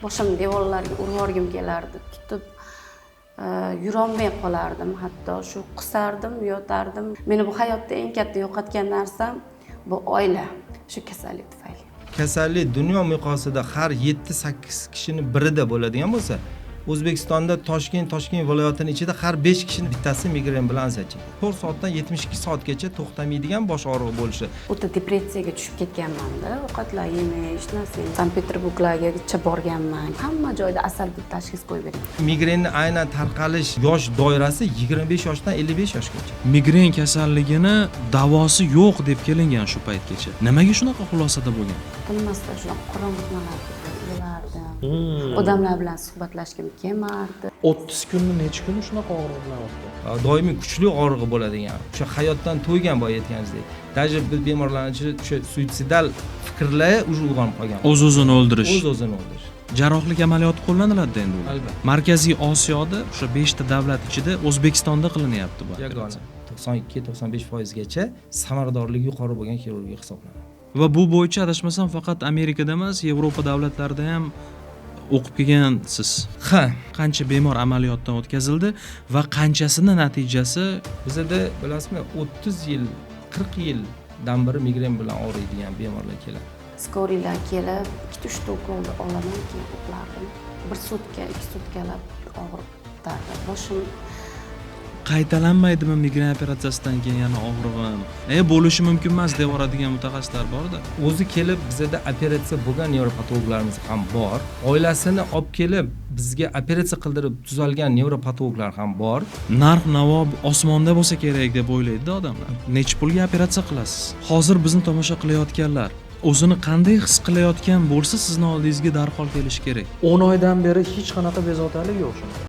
Boshim devorlarga urvorgim kelardi, tutib yurolmay qolardim, hatto shu qusardim, yotardim. Meni bu hayotda eng katta yo'qotgan narsam bu oila, shu kasallik tufayli. Kasallik dunyo miqyosida har 7-8 kishini birida bo'ladigan bo'lsa, O'zbekistonda Toshkent viloyatining ichida har 5 kishining bittasi migren bilan aziyat chekadi. 4 soatdan 72 soatgacha to'xtamaydigan bosh og'rig'i bo'lishi. O'ta depressiyaga tushib ketganman-da, ovqatlar yemay, hech narsa yemay. Sankt-Peterburglargacha borganman. Hamma joyda asal deb tashxis qo'yib bergan. Migrenni aynan tarqalish yosh doirasi 25 yoshdan 55 yoshgacha. Migren kasalligini davosi yo'q deb kelingan shu paytgacha. Nimaga shunaqa xulosada bo'lgan? Tinmasdan shunaqa qorong'i xonalarda yig'lardim. Odamlar bilan suhbatlashgim kelmardi. 30 kunni necha kuni shunaqa og'riq bilan o'tdi? Doimiy kuchli og'rig'i bo'ladigan, o'sha hayotdan to'ygan boya aytganingizdek. Даже biz bemorlarning ichida o'sha suitsidal fikrlar уже uyg'onib qolgan. O'z-o'zini o'ldirish. O'z-o'zini o'ldirish. Jarrohlik amaliyoti qo'llaniladida endi ular. Albatta. Markaziy Osiyoda o'sha 5 ta davlat ichida O'zbekistonda qilinyapti bu operatsiya. 92-95% gacha samaradorligi yuqori bo'lgan xirurgiya hisoblanadi. Va bu bo'yicha adashmasam faqat Amerikada emas, Yevropa davlatlarida ham o'qib kelgansiz. Ha, qancha bemor amaliyotdan o'tkazildi va qanchasini natijasi? Bizda bilasizmi, 30 yil, 40 yildan beri migren bilan og'riydigan bemorlar keladi. Skoriylar kelib, 2-3 ta ukolni olaman, keyin uxlardim. 1 sutka, 2 sutkalab og'rib turardi. Boshim qaytalanmaydimi migren operatsiyasidan keyin yana og'rig'im? Bo'lishi mumkin emas deb yuboradigan mutaxassislar bor-da. O'zi kelib bizda operatsiya bo'lgan nevropatologlarimiz ham bor. Oilasini olib kelib bizga operatsiya qildirib tuzalgan nevropatologlar ham bor. Narx-navo osmonda bo'lsa kerak deb o'ylaydi odamlar. Necha pulga operatsiya qilasiz? Hozir bizni tomosha qilayotganlar o'zini qanday his qilayotgan bo'lsa, sizni oldingizga darhol kelishi kerak. 10 oydan beri hech qanaqa bezovtalik yo'q shunda.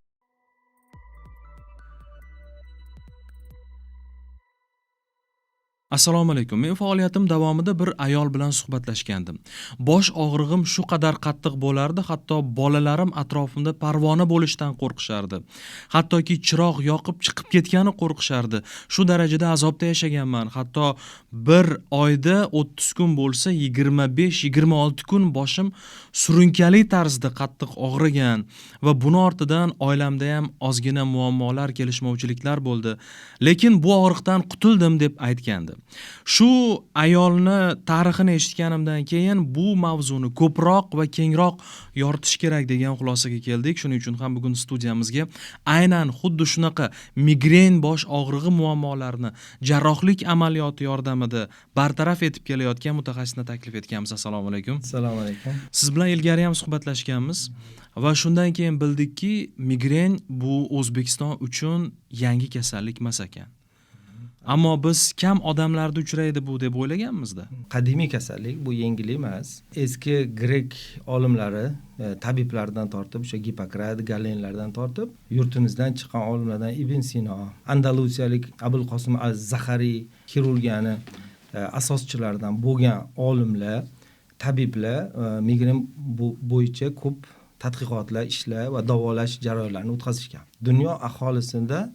Assalomu alaykum. Men faoliyatim davomida bir ayol bilan suhbatlashgandim. Bosh og'rig'im shu qadar qattiq bo'lardi, hatto bolalarim atrofimda parvona bo'lishdan qo'rqishardi. Hattoki chiroq yoqib chiqib ketgani qo'rqishardi. Shu darajada azobda yashaganman. Hatto bir oyda 30 kun bo'lsa, 25-26 kun boshim surunkali tarzda qattiq og'rigan va buni ortidan oilamda ham ozgina muammolar, kelishmovchiliklar bo'ldi. Lekin bu og'riqdan qutuldim deb aytgandi. Shu ayolni tarixini eshitganimdan keyin bu mavzuni ko'proq va kengroq yoritish kerak degan xulosaga keldik. Shuning uchun ham bugun studiyamizga aynan xuddi shunaqa migren bosh og'rig'i muammolarini jarrohlik amaliyoti yordamida bartaraf etib kelayotgan mutaxassisni taklif etganmiz. Assalomu alaykum. Assalomu alaykum. Siz bilan ilgari ham suhbatlashganmiz va shundan keyin bildikki, migren bu O'zbekiston uchun yangi kasallik emas ekan. Ammo biz kam odamlarda uchraydi bu deb o'ylaganmizda. Qadimiy kasallik, bu yengil emas. Eski grek olimlari, tabiblardan tortib, o'sha Gipokrat, Galenlardan tortib, yurtimizdan chiqqan olimlardan Ibn Sino, Andalusiyalik Abul Qosim az-Zaxariy xirurgiyani asoschilaridan bo'lgan olimlar, tabiblar migren bo'yicha ko'p tadqiqotlar, ishlar va davolash jarayonlarini o'tkazishgan. Dunyo aholisida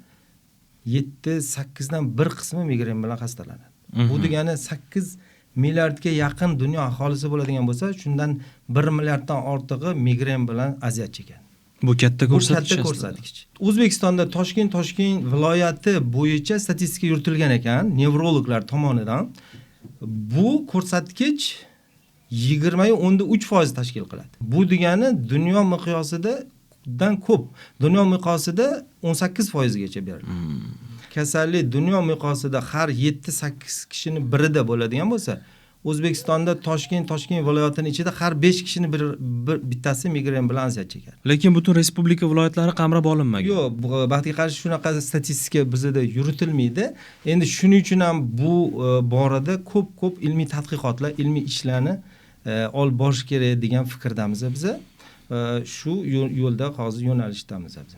7-8dan bir qismi migren bilan xastalanadi. Bu degani 8 milliardga yaqin dunyo aholisi bo'ladigan bo'lsa, shundan 1 milliarddan ortig'i migren bilan aziyat chekadi. Bu katta ko'rsatkich. Bu katta ko'rsatkich. O'zbekistonda Toshkent viloyati bo'yicha statistika yuritilgan ekan nevrologlar tomonidan. Bu ko'rsatkich 20.3% tashkil qiladi. Bu degani dunyo miqyosida dan ko'p. Dunyo miqyosida 18% gacha beriladi. Kasallik dunyo miqyosida har 7-8 kishini birida bo'ladigan bo'lsa, O'zbekistonda Toshkent viloyatining ichida har 5 kishini bittasi migren bilan aziyat chekadi. Lekin butun respublika viloyatlari qamrab olinmagan. Yo'q, baxtga qarshi shunaqa statistika bizda yuritilmaydi. Endi shuning uchun ham bu borada ko'p ilmiy tadqiqotlar, ilmiy ishlarni olib borish kerak degan fikrdamiz biz. Shu yo'lda hozir yo'nalishdamiz biz.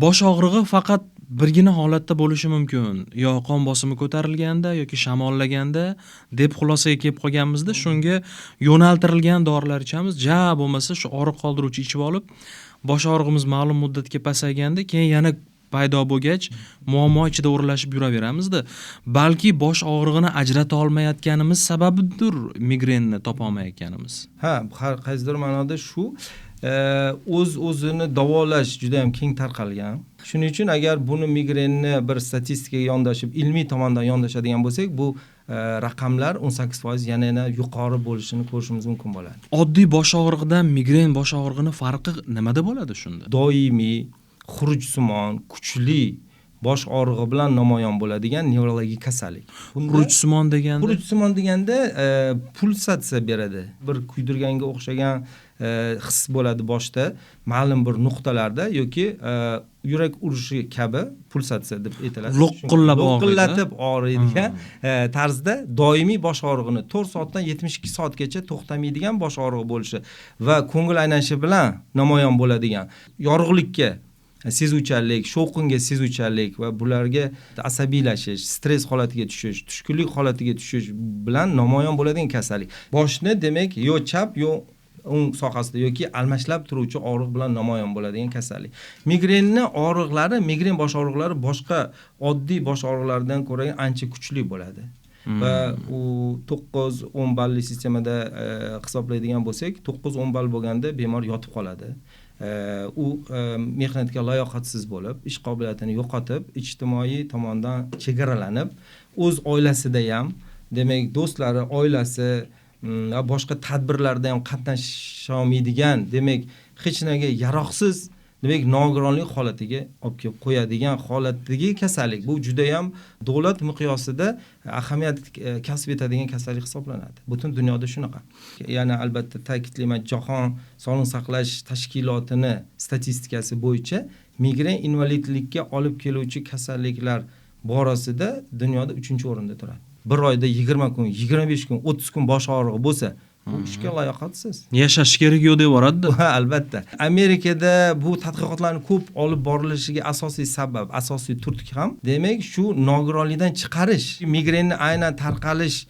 Bosh og'rig'i faqat birgina holatda bo'lishi mumkin. Yo qon bosimi ko'tarilganda yoki shamollaganda deb xulosaga kelib qolganmizda, shunga yo'naltirilgan dorilar ichamiz. Ja bo'lmasa shu og'riq qoldiruvchi ichib olib, bosh og'rig'imiz ma'lum muddatga pasayganda, keyin yana paydo bo'lgach muammo ichida o'ralashib yuraveramizda. Balki bosh og'rig'ini ajrata olmayotganimiz sababidir migrenni topa olmayotganimiz. Ha, har qaysidir ma'noda shu. O'z o'zini davolash juda ham keng tarqalgan. Shuning uchun agar buni migrenni bir statistikaga yondashib, ilmiy tomondan yondashadigan bo'lsak, bu raqamlar 18% yana yuqori bo'lishini ko'rishimiz mumkin bo'ladi. Oddiy bosh og'rig'idan migren bosh og'rig'ini farqi nimada bo'ladi shunda? Doimiy xurujsimon, kuchli bosh og'rig'i bilan namoyon bo'ladigan nevrologik kasallik. Xurujsimon deganda? Xurujsimon deganda pulsatsiya beradi. Bir kuydirganga o'xshagan his bo'ladi boshda, ma'lum bir nuqtalarda yoki yurak urishi kabi pulsatsiya deb aytiladi. Lo'qillab lo'qillatib og'riydigan tarzda doimiy bosh og'rig'ini 4 soatdan 72 soatgacha to'xtamaydigan bosh og'rig'i bo'lishi va ko'ngil aylanishi bilan namoyon bo'ladigan, yorug'likka sezuvchanlik, shovqinga sezuvchanlik va bularga asabiylashish, stress holatiga tushish, tushkunlik holatiga tushish bilan namoyon bo'ladigan kasallik. Boshni demak yo chap yo o'ng sohasida yoki almashlab turuvchi og'riq bilan namoyon bo'ladigan kasallik. Migrenni og'riqlari, migren bosh og'riqlari boshqa oddiy bosh og'riqlaridan ko'ra ancha kuchli bo'ladi. Va u 9-10 balli sistemada hisoblaydigan bo'lsak, 9-10 ball bo'lganda bemor yotib qoladi. U mehnatga layoqatsiz bo'lib, ish qobiliyatini yo'qotib, ijtimoiy tomondan chegaralanib, o'z oilasida ham, demak, do'stlari, oilasi va boshqa tadbirlarda ham qatnasha olmaydigan, demak, hech narsaga yaroqsiz, demak, nogironlik holatiga olib kelib qo'yadigan holatdagi kasallik. Bu juda ham davlat miqyosida ahamiyat kasb etadigan kasallik hisoblanadi. Butun dunyoda shunaqa. Yana albatta ta'kidlayman, Jahon sog'liqni saqlash tashkilotini statistikasi bo'yicha migren invalidlikka olib keluvchi kasalliklar borasida dunyoda 3-o'rinda turadi. Bir oyda 20 kun, 25 kun, 30 kun bosh og'rig'i bo'lsa, bu ishga layoqatsiz. Yashash kerak yo'q deb yuboradi-da. Ha, albatta. Amerikada bu tadqiqotlarni ko'p olib borilishiga asosiy sabab, asosiy turtki ham, demak, shu nogironlikdan chiqarish, migrenni aynan tarqalish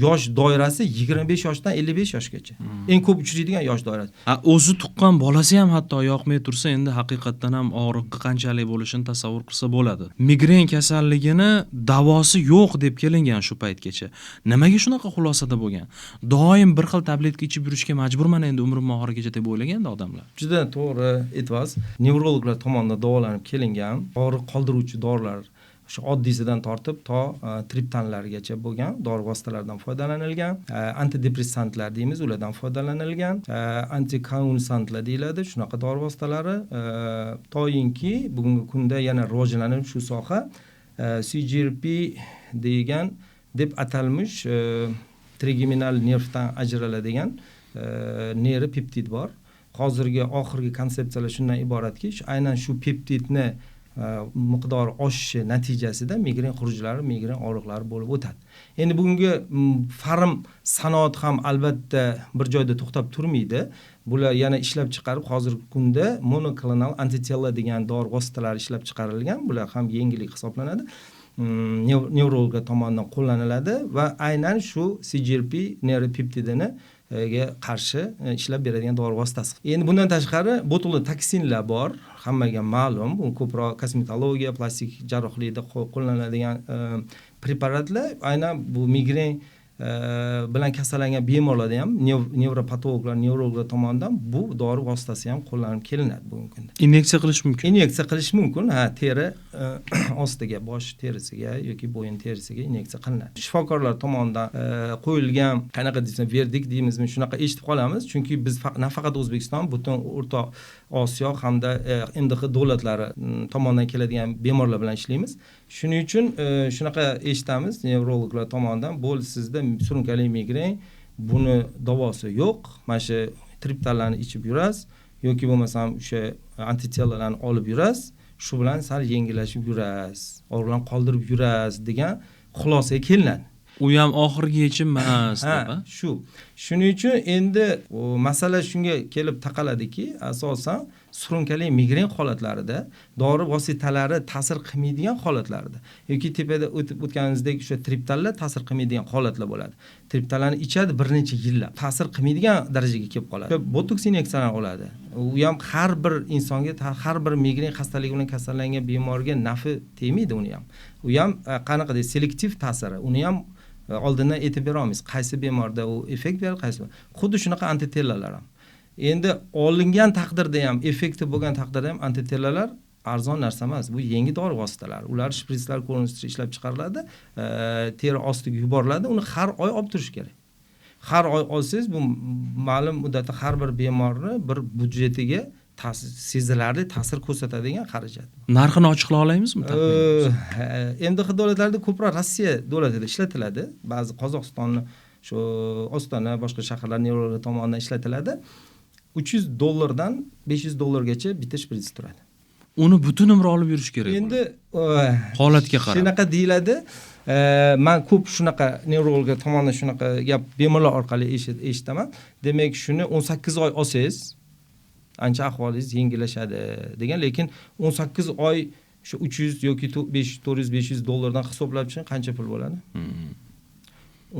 yosh doirasi 25 yoshdan 55 yoshgacha. Eng ko'p uchraydigan yosh doirasi. O'zi tuqqan bolasi ham hatto yoqmay tursa, endi haqiqatdan ham og'riqqa qanchalik bo'lishini tasavvur qilsa bo'ladi. Migren kasalligini davosi yo'q deb kelingan shu paytgacha. Nimaga shunaqa xulosada bo'lgan? Doim bir xil tabletka ichib yurishga majburman endi umrim oxirigacha deb o'ylaganda odamlar. Juda to'g'ri aytyapsiz. Nevrologlar tomonidan davolanib kelingan og'riq qoldiruvchi dorilar, o'sha oddiysidan tortib to triptanlargacha bo'lgan dori vositalaridan foydalanilgan, antidepressantlar deymiz, ulardan foydalanilgan, antikonvulsantlar deyiladi, shunaqa dori vositalari, toyinki bugungi kunda yana rivojlanib shu soha CGRP degan deb atalmish trigeminal nervdan ajraladigan neyropeptid bor. Hozirgi oxirgi konsepsiyalar shundan iboratki, aynan shu peptidni miqdori oshishi natijasida migren xurujlari, migren og'riqlari bo'lib o'tadi. Endi bugungi farm sanoat ham albatta bir joyda to'xtab turmaydi. Bular yana ishlab chiqarib, hozirgi kunda monoklonal antitela degan dori vositalari ishlab chiqarilgan. Bular ham yengillik hisoblanadi. Nevrologlar tomonidan qo'llaniladi va aynan shu CGRP neyropeptidini qarshi ishlab beradigan dori vositasi. Endi bundan tashqari botulotoksinlar bor, hammaga ma'lum. Bu ko'proq kosmetologiya, plastik jarrohlikda qo'llaniladigan preparatlar. Aynan bu migren bilan kasallangan bemorlarda ham nevropatologlar, nevrologlar tomonidan bu dori vositasi ham qo'llanib kelinadi bugungi kunda. Inyeksiya qilish mumkin. Inyeksiya qilish mumkin, ha, teri ostiga, bosh terisiga yoki bo'yin terisiga inyeksiya qilinadi. Shifokorlar tomonidan qo'yilgan, qanaqa desam, verdikt deymizmi, shunaqa eshitib qolamiz, chunki biz nafaqat O'zbekiston, butun O'rta Osiyo hamda MDH davlatlari tomonidan keladigan bemorlar bilan ishlaymiz. Shuning uchun shunaqa eshitamiz nevrologlar tomonidan, bo'ldi sizda surunkali migren, buni davosi yo'q, mana shu triptanlarni ichib yurasiz yoki bo'lmasam o'sha antitelalarni olib yurasiz, shu bilan sal yengillashib yurasiz, og'riqlarni qoldirib yurasiz degan xulosaga kelinadi. U ham oxirgi yechim emas, deb, ha? Shu. Shuning uchun endi masala shunga kelib taqaladiki, asosan surunkali migren holatlarida, dori vositalari ta'sir qilmaydigan holatlarida yoki tepada o'tib o'tganimizdek o'sha triptanlar ta'sir qilmaydigan holatlar bo'ladi. Triptanlarni ichadi bir necha yillab, ta'sir qilmaydigan darajaga kelib qoladi. Botoks inyeksiyalarini oladi. U ham har bir insonga, har bir migren xastaligi bilan kasallangan bemorga nafi tegmaydi uni ham. U ham qanaqa deydi, selektiv ta'siri. Uni ham oldindan aytib bera olmaysiz. Qaysi bemorda u effekt beradi, qaysi. Xuddi shunaqa antitelalar ham. Endi olingan taqdirda ham, effekti bo'lgan taqdirda ham antitelalar arzon narsa emas. Bu yangi dori vositalari. Ular shpritslar ko'rinishida ishlab chiqariladi, teri ostiga yuboriladi. Uni har oy olib turish kerak. Har oy olsangiz, bu ma'lum muddatda har bir bemorni bir byudjetiga sezilarli ta'sir ko'rsatadigan xarajat. Narxini ochiqlay olamizmi? MDH davlatlarida ko'proq Rossiya davlatida ishlatiladi. Ba'zi Qozog'istonni, shu Ostona, boshqa shaharlar nevrologlar tomonidan ishlatiladi. $300 dan $500 gacha bitta shprits turadi. Uni butun umr olib yurish kerak. Endi holatga qarab. Shunaqa deyiladi. Man ko'p shunaqa nevrologlar tomonidan shunaqa gap bemorlar orqali eshitaman. Demak, shuni 18 oy olsangiz ancha ahvolingiz yengillashadi degan, lekin 18 oy shu 300 yoki 500, 400, 500 dollardan hisoblab chiqing, qancha pul bo'ladi?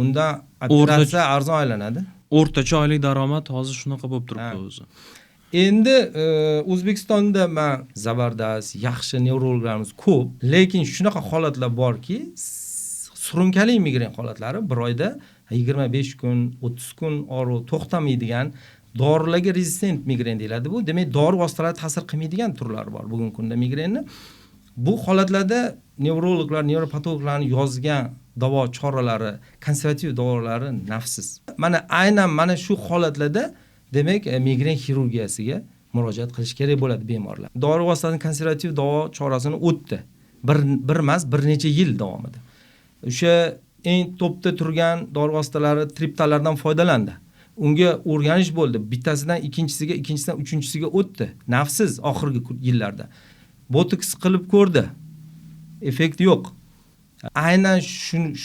Undan operatsiya arzon aylanadi. O'rtacha oylik daromad hozir shunaqa bo'lib turibdi o'zi. Endi O'zbekistonda man zabardast, yaxshi nevrologlarimiz ko'p, lekin shunaqa holatlar borki, surunkali migren holatlari bir oyda 25 kun, 30 kun og'riq to'xtamaydigan, dorilarga rezistent migren deyiladi bu. Demak, dori vositalari ta'sir qilmaydigan turlari bor bugungi kunda migrenni. Bu holatlarda nevrologlar, nevropatologlarning yozgan davo choralari, konservativ davolari nafsiz. Mana aynan mana shu holatlarda, demak, migren xirurgiyasiga murojaat qilish kerak bo'ladi bemorlar. Dori vositasini konservativ davo chorasini o'tdi. Bir emas, bir necha yil davomida. O'sha eng topda turgan dori vositalari triptanlardan foydalandi. Unga o'rganish bo'ldi. Bittasidan ikkinchisiga, ikkinchisidan uchinchisiga o'tdi. Nafsiz oxirgi yillarda. Botoks qilib ko'rdi. Effekt yo'q. Aynan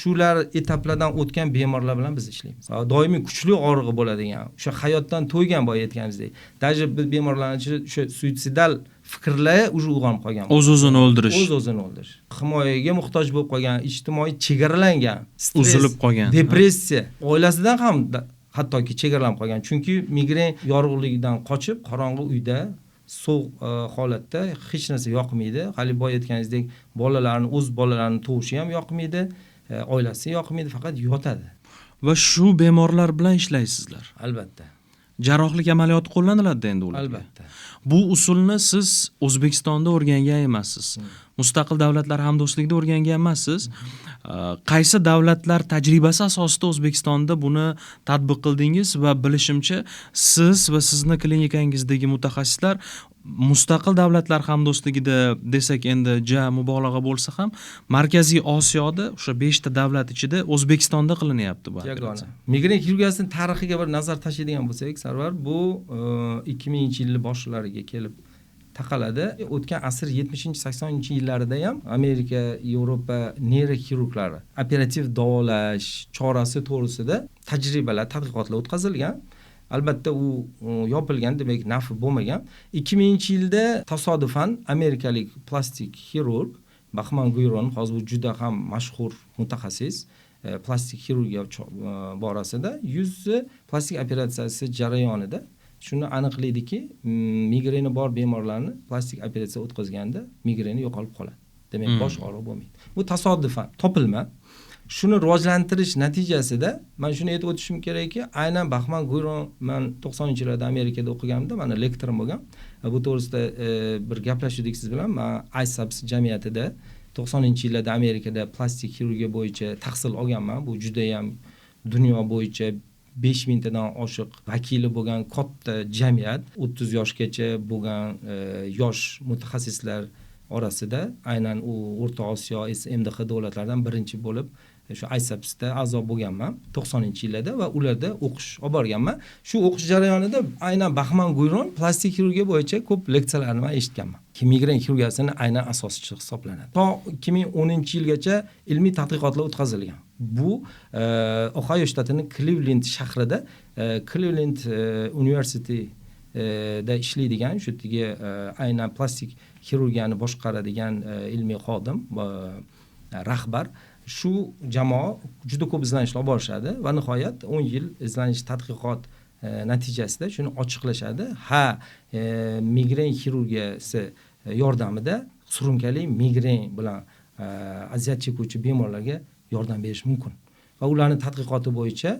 shular etaplardan o'tgan bemorlar bilan biz ishlaymiz. Doimiy kuchli og'rig'i bo'ladigan, o'sha hayotdan to'ygan, boya aytganimizdek. Даже biz bemorlarning ichida o'sha suitsidal fikrlar уже uyg'onib qolgan. O'z o'zini o'ldirish. O'z o'zini o'ldirish. Himoyaga muhtoj bo'lib qolgan, ijtimoiy chegaralangan, stress, uzilib qolgan, depressiya, oilasidan ham hattoki chegaralanib qolgan. Chunki migren yorug'ligidan qochib, qorong'i uyda, sovuq holatda hech narsa yoqmaydi. Hali boya aytganingizdek, bolalarni, o'z bolalarini tovushi ham yoqmaydi, oilasi yoqmaydi, faqat yotadi. Va shu bemorlar bilan ishlaysizlar. Albatta. Jarrohlik amaliyoti qo'llaniladi endi ularga. Albatta. Bu usulni siz O'zbekistonda o'rgangan emassiz. Mustaqil davlatlar hamdo'stligida o'rgangan emassiz. Qaysi davlatlar tajribasi asosida O'zbekistonda buni tatbiq qildingiz va bilishimcha, siz va sizni klinikangizdagi mutaxassislar mustaqil davlatlar hamdo'stligida desak endi ja mubolag'a bo'lsa ham, Markaziy Osiyoda o'sha 5 ta davlat ichida O'zbekistonda qilinyapti bu Yagona. Operatsiya. Migren xirurgiyasining tarixiga bir nazar tashlaydigan bo'lsak, Sarvar, bu 2000-yillar boshlariga kelib taqaladi. O'tgan asr 70-80-yillarida ham Amerika, Yevropa neyroxirurglari operativ davolash chorasi to'g'risida tajribalar, tadqiqotlar o'tkazilgan. Albatta u yopilgan, demak nafi bo'lmagan. 2000-yilda tasodifan amerikalik plastik xirurg Bahman Guyron, hozir bu juda ham mashhur mutaxassis, plastik xirurgiya borasida yuzni plastik operatsiyasi jarayonida shuni aniqlaydiki, migreni bor bemorlarni plastik operatsiya o'tkazganda migreni yo'qolib qoladi. Demak, bosh og'rig'i bo'lmaydi. Bu tasodifan topilma. Shuni rivojlantirish natijasida men shuni aytib o'tishim kerakki, aynan Bahman Guyron, men 90-yillarda Amerikada o'qiganimda meni lektorim bo'lgan. Bu to'g'risida bir gaplashuvdik siz bilan. Men ISAPS jamiyatida 90-yillarda Amerikada plastik xirurgiya bo'yicha tahsil olganman. Bu juda ham dunyo bo'yicha 5000 tadan oshiq vakili bo'lgan katta jamiyat. 30 yoshgacha bo'lgan yosh mutaxassislar orasida aynan u O'rta Osiyo, MDH davlatlaridan birinchi bo'lib shu ISAPSda a'zo bo'lganman 90-yillarda va ularda o'qish olib borganman. Shu o'qish jarayonida aynan Bahman Guyron plastik xirurgiya bo'yicha ko'p leksiyalarni men eshitganman. Migren xirurgiyasini aynan asoschisi hisoblanadi. To 2010-yilgacha ilmiy tadqiqotlar o'tkazilgan. Bu Ohayo shtatining Cleveland shahrida, Cleveland University da ishlaydigan shu yerdagi aynan plastik xirurgiyani boshqaradigan ilmiy xodim, rahbar, shu jamoa juda ko'p izlanishlar olib borishadi va nihoyat 10 yil izlanish tadqiqot natijasida shuni ochiqlashadi. Ha, migren xirurgiyasi yordamida surunkali migren bilan aziyat chekuvchi bemorlarga yordam berish mumkin. Va ularning tadqiqoti bo'yicha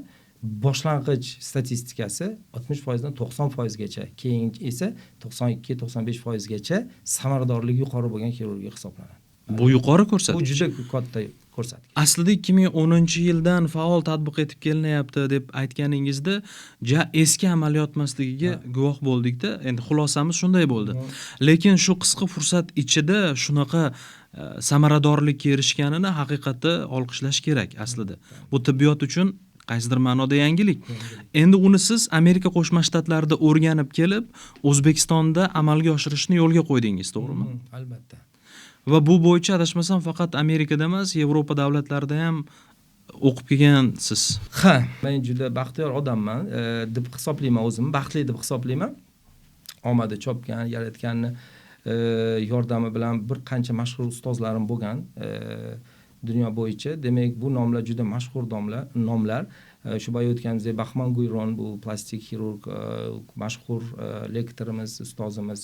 Boshlang'ich statistikasi 60% dan 90% gacha, keyin esa 92-95% gacha samaradorligi yuqori bo'lgan xirurgiya hisoblanadi. Bu yuqori ko'rsatkich. Bu juda katta ko'rsatkich. Aslida 2010-yildan faol tatbiq etib kelinyapti deb aytganingizda, ja eski amaliyot emasligiga guvoh bo'ldikda. Endi xulosamiz shunday bo'ldi. Lekin shu qisqa fursat ichida shunaqa samaradorlikka erishganini haqiqatda olqishlash kerak aslida. Bu tibbiyot uchun qaysidir ma'noda yangilik. Endi uni siz Amerika Qo'shma Shtatlarida o'rganib kelib, O'zbekistonda amalga oshirishni yo'lga qo'ydingiz, to'g'rimi? Albatta. Va bu bo'yicha adashmasam faqat Amerikada emas, Yevropa davlatlarida ham o'qib kelgansiz. Ha, men juda baxtiyor odamman deb hisoblayman o'zimni, baxtli deb hisoblayman. Omadi chopgan, yaratganni yordami bilan bir qancha mashhur ustozlarim bo'lgan dunyo bo'yicha. Demak, bu nomlar juda mashhur nomlar. Shu boya o'tganimizdek Bahman Guyron, bu plastik xirurg, mashhur lektorimiz, ustozimiz.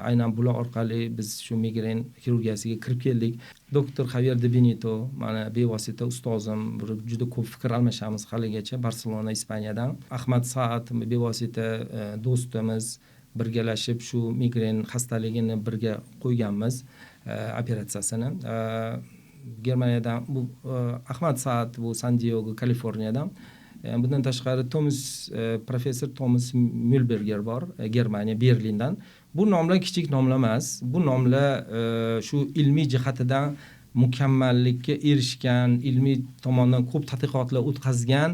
Aynan bular orqali biz shu migren xirurgiyasiga kirib keldik. Doktor Xavier de Benito, mana bevosita ustozim, juda ko'p fikr almashamiz haligacha, Barselona, Ispaniyadan. Ahmad Saad bevosita do'stimiz, birgalashib shu migren xastaligini birga qo'yganmiz operatsiyasini. Germaniyadan bu Ahmad Saad, bu San Diego, Kaliforniyadan. Bundan tashqari professor Thomas Mühlberger bor, Germaniya, Berlindan. Bu nomlar kichik nomlar emas. Bu nomlar shu ilmiy jihatidan mukammallikka erishgan, ilmiy tomondan ko'p tadqiqotlar o'tkazgan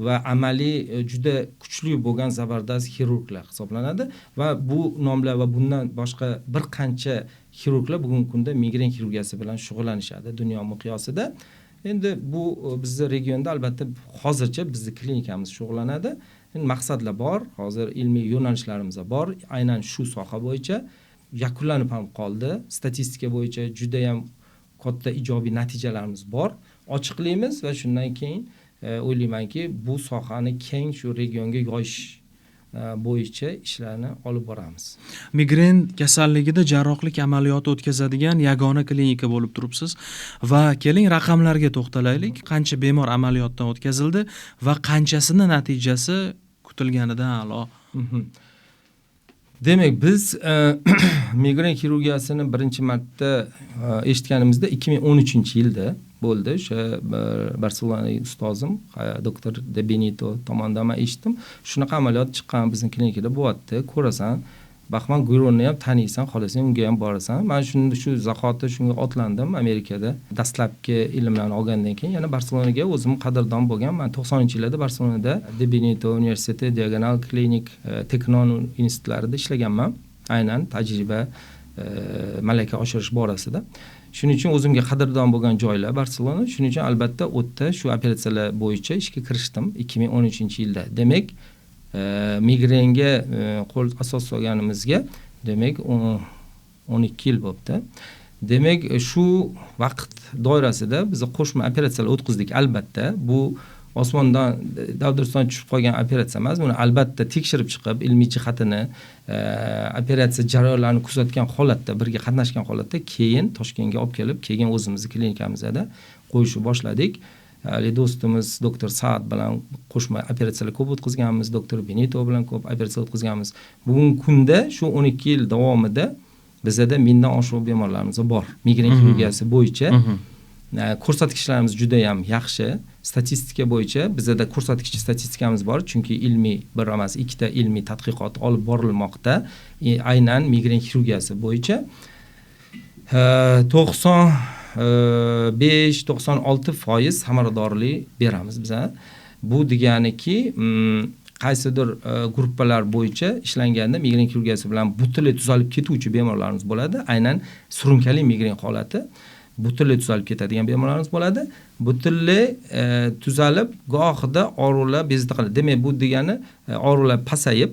va amaliy juda kuchli bo'lgan zabardast xirurglar hisoblanadi. Va bu nomlar va bundan boshqa bir qancha xirurglar bugungi kunda migren xirurgiyasi bilan shug'ullanishadi dunyo miqyosida. Endi bu bizni regionda albatta hozircha bizni klinikamiz shug'ullanadi. Endi maqsadlar bor, hozir ilmiy yo'nalishlarimiz bor. Aynan shu soha bo'yicha yakunlanib ham qoldi. Statistika bo'yicha juda ham katta ijobiy natijalarimiz bor. Ochiqlaymiz va shundan keyin o'ylaymanki, bu sohani keng shu regionga yoyish bo'yicha ishlarni olib boramiz. Migren kasalligida jarrohlik amaliyoti o'tkazadigan yagona klinika bo'lib turibsiz va keling raqamlarga to'xtalaylik. Qancha bemor amaliyotdan o'tkazildi va qanchasini natijasi kutilganidan a'lo? Demak, biz migren xirurgiyasini birinchi marta eshitganimizda 2013-yilda bo'ldi. O'sha Barselonadagi ustozim, doktor De Benito tomonidan men eshitdim. Shunaqa amaliyot chiqqan bizning klinikada bo'lyapti. Ko'rasan, Bahman Guyronni ham taniysan, xohlasang unga ham borasan. Men shu zahoti shunga otlandim Amerikada. Dastlabki ilmlarni olgandan keyin yana Barselonaga o'zim qadrdon bo'lgan. Men 90-yillarda Barselonada De Benito universiteti, Diagonal klinik, Teknon institutlarida ishlaganman. Aynan tajriba, malaka oshirish borasida. Shuning uchun o'zimga qadrdon bo'lgan joylar Barselona. Shuning uchun albatta u yerda shu operatsiyalar bo'yicha ishga kirishdim 2013-yilda. Demak, migrenga qo'l asos solganimizga demak 12 yil bo'pti. Demak, shu vaqt doirasida biz qo'shma operatsiyalar o'tkazdik albatta. Bu osmondan davdurusdan tushib qolgan operatsiya emas. Buni albatta tekshirib chiqib, ilmiy jihatini, operatsiya jarayonlarini kuzatgan holatda, birga qatnashgan holatda keyin Toshkentga olib kelib, keyin o'zimizni klinikamizda qo'yishni boshladik. Hali do'stimiz doktor Saad bilan qo'shma operatsiyalar ko'p o'tkazganmiz, doktor Benito bilan ko'p operatsiya o'tkazganmiz. Bugungi kunda shu 12 yil davomida bizda 1000dan oshiq bemorlarimiz bor. Migren xirurgiyasi bo'yicha ko'rsatkichlarimiz juda ham yaxshi. Statistika bo'yicha bizda ko'rsatkich statistikamiz bor, chunki ilmiy bir emas, ikkita ilmiy tadqiqot olib borilmoqda. Aynan migren xirurgiyasi bo'yicha 95-96% samaradorlik beramiz biz. Bu deganiki, qaysidir gruppalar bo'yicha ishlanganda migren xirurgiyasi bilan butunlay tuzalib ketuvchi bemorlarimiz bo'ladi. Aynan surunkali migren holati butunlay tuzalib ketadigan bemorlarimiz bo'ladi. Butunlay tuzalib, gohida og'riqlar bezovta qiladi. Demak, bu degani og'riqlar pasayib,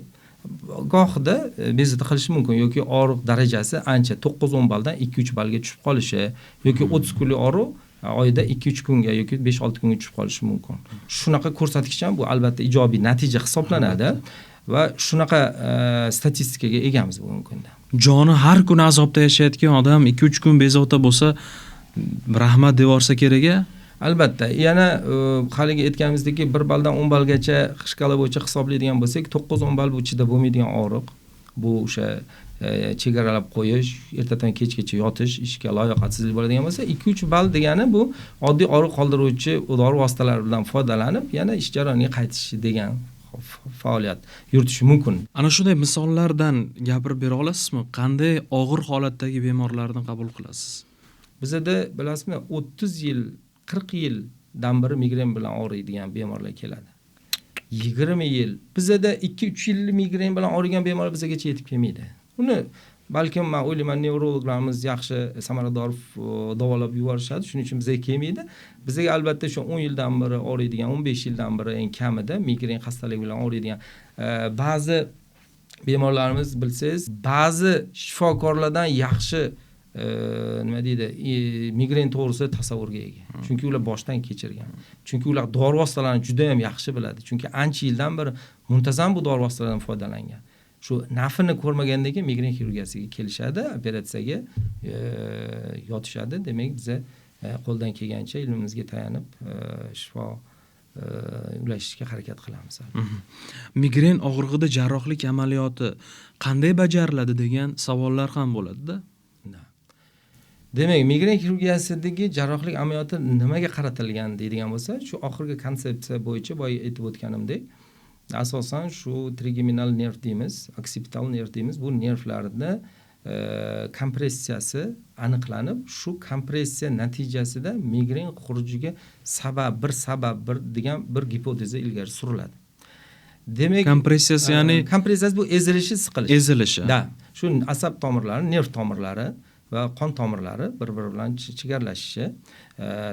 gohida bezovta qilishi mumkin yoki og'riq darajasi ancha 9-10 balldan 2-3 ballga tushib qolishi yoki 30 kunlik og'riq oyda 2-3 kunga yoki 5-6 kunga tushib qolishi mumkin. Shunaqa ko'rsatkich ham bu albatta ijobiy natija hisoblanadi va shunaqa statistikaga egamiz bugungi kunda. Joni har kuni azobda yashayotgan odam 2-3 kun bezovta bo'lsa, rahmat devorsa kerak-a? Albatta, yana haligi aytganimizdek 1 balldan 10 ballgacha shkala bo'yicha hisoblaydigan bo'lsak, 9-10 ball bu chidab bo'lmaydigan og'riq. Bu o'sha chegaralab qo'yish, ertadan kechgacha yotish, ishga layoqatsizlik bo'ladigan bo'lsa, 2-3 ball degani bu oddiy og'riq qoldiruvchi dori vositalari bilan foydalanib, yana ish jarayoniga qaytish degan faoliyat yuritish mumkin. Ana shunday misollardan gapirib bera olasizmi? Qanday og'ir holatdagi bemorlarni qabul qilasiz? Bizada bilasizmi, 30 yil, 40 yildan beri migren bilan og'riydigan bemorlar keladi. 20 yil. Bizada 2-3 yil migren bilan og'rigan bemorlar bizagacha yetib kelmaydi. Uni balkim men o'ylayman nevrologlarimiz yaxshi samarador davolab yuborishadi, shuning uchun bizga kelmaydi. Bizga albatta shu 10 yildan beri og'riydigan, 15 yildan beri eng kamida migren xastaligi bilan og'riydigan ba'zi bemorlarimiz, bilsangiz, ba'zi shifokorlardan yaxshi nima deydi, migren to'g'risida tasavvurga ega. Chunki ular boshdan kechirgan. Chunki ular dori vositalarini juda ham yaxshi biladi. Chunki ancha yildan beri muntazam bu dori vositalaridan foydalangan. Shu nafini ko'rmagandan keyin migren xirurgiyasiga kelishadi, operatsiyaga yotishadi. Demak, biza qo'ldan kelgancha ilmimizga tayanib shifo ulashishga harakat qilamiz. Migren og'rig'ida jarrohlik amaliyoti qanday bajariladi degan savollar ham bo'ladi-da. Demak, migren xirurgiyasidagi jarrohlik amaliyoti nimaga qaratilgan deydigan bo'lsa, shu oxirgi konsepsiya bo'yicha boya aytib o'tganimdek, asosan shu trigeminal nerv deymiz, oksipital nerv deymiz. Bu nervlarni kompressiyasi aniqlanib, shu kompressiya natijasida migren xurujiga sabab bir degan bir gipoteza ilgari suriladi. Demak, kompressiyasi, ya'ni kompressiyasi bu ezilishi, siqilishi. Ezilishi. Da, shu asab tomirlari, nerv tomirlari va qon tomirlari bir-biri bilan chigarlashishi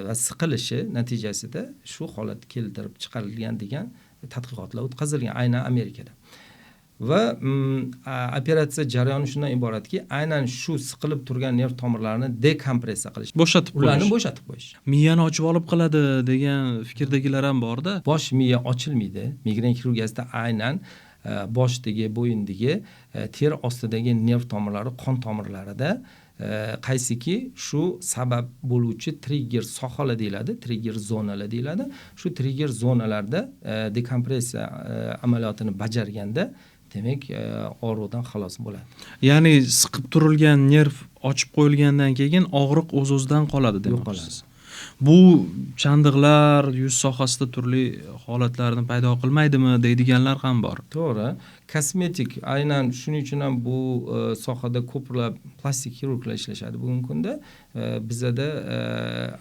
va siqilishi natijasida shu holat keltirib chiqarilgan degan tadqiqotlar o'tkazilgan aynan Amerikada. Va operatsiya jarayoni shundan iboratki, aynan shu siqilib turgan nerv tomirlarini dekompressiya qilish, bo'shatib qo'yish. Ularni bo'shatib qo'yish. Miyani ochib olib qiladi degan fikrdagilar ham bor-da. Bosh miya ochilmaydi. Migren xirurgiyasida aynan boshdagi, bo'yindagi, teri ostidagi nerv tomirlari, qon tomirlarida qaysiki shu sabab bo'luvchi trigger sohalar deyiladi, trigger zonalar deyiladi. Shu trigger zonalarda dekompressiya amaliyotini bajarganda, demak, og'riqdan xalos bo'ladi. Ya'ni siqib turilgan nerv ochib qo'yilgandan keyin og'riq o'z-o'zidan qoladi demoqchisiz. Bu chandiqlar yuz sohasida turli holatlarni paydo qilmaydimi deydiganlar ham bor. To'g'ri. Kosmetik, aynan shuning uchun ham bu sohada ko'plab plastik xirurglar ishlashadi bugungi kunda. Bizada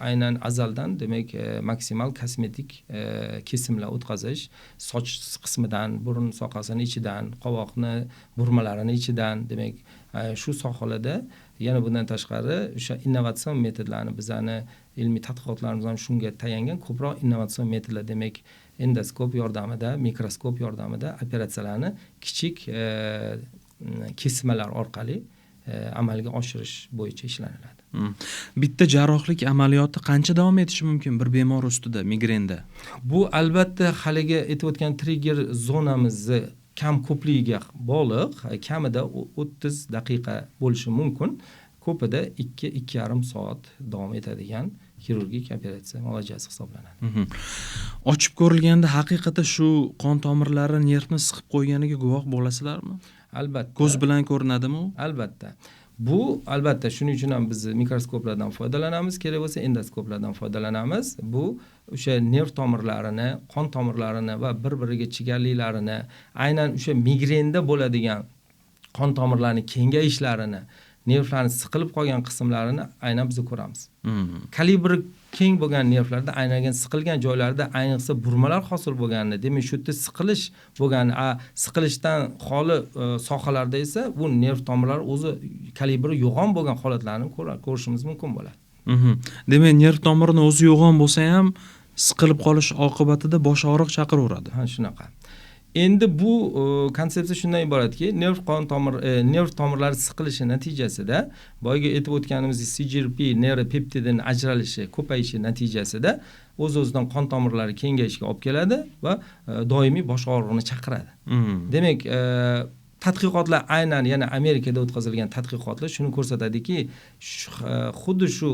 aynan azaldan, demak, maksimal kosmetik kesimlar o'tkazish, soch qismidan, burun sohasini ichidan, qovoqni burmalarini ichidan, demak, shu sohalarda yana bundan tashqari o'sha innovatsion metodlarni, bizani ilmiy tadqiqotlarimiz ham shunga tayangan, ko'proq innovatsion metodlar, demak, endoskop yordamida, mikroskop yordamida operatsiyalarni kichik kesmalar orqali amalga oshirish bo'yicha ishlaniladi. Bitta jarrohlik amaliyoti qancha davom etishi mumkin bir bemor ustida migrenda? Bu albatta haligi aytib o'tgan trigger zonamizni kam ko'pligiga bog'liq, kamida 30 daqiqa bo'lishi mumkin. Ko'pida 2-2,5 soat davom etadigan xirurgik operatsiya muolajasi hisoblanadi. Ochib ko'rilganda haqiqatda shu qon tomirlari nervni siqib qo'yganiga guvoh bo'lasizlarmi? Albatta. Ko'z bilan ko'rinadimi u? Albatta. Bu albatta shuning uchun ham biz mikroskoplardan foydalanamiz, kerak bo'lsa endoskoplardan foydalanamiz. Bu o'sha nerv tomirlarini, qon tomirlarini va bir-biriga chigarliklarini, aynan o'sha migrenda bo'ladigan qon tomirlarining kengayishlarini, nervlarni siqilib qolgan qismlarini aynan biz ko'ramiz. Kalibri keng bo'lgan nervlarda, aynan siqilgan joylarda ayniqsa burmalar hosil bo'lganini, demak shu yerda siqilish bo'lgani, siqilishdan xoli sohalarda esa bu nerv tomirlari o'zi kalibri yo'g'on bo'lgan holatlarni ko'rishimiz mumkin bo'ladi. Demak, nerv tomirini o'zi yo'g'on bo'lsa ham siqilib qolish oqibatida bosh og'riq chaqiraveradi. Ha, shunaqa. Endi bu konsepsiya shundan iboratki, nerv qon tomir nerv tomirlari siqilishi natijasida boyagi aytib o'tganimizdek CGRP neuropeptidining ajralishi, ko'payishi natijasida o'z-o'zidan qon tomirlari kengayishiga olib keladi va doimiy bosh og'rig'ini chaqiradi. Demak, Tadqiqotlar, aynan yana Amerikada o'tkazilgan tadqiqotlar shuni ko'rsatadiki, xuddi shu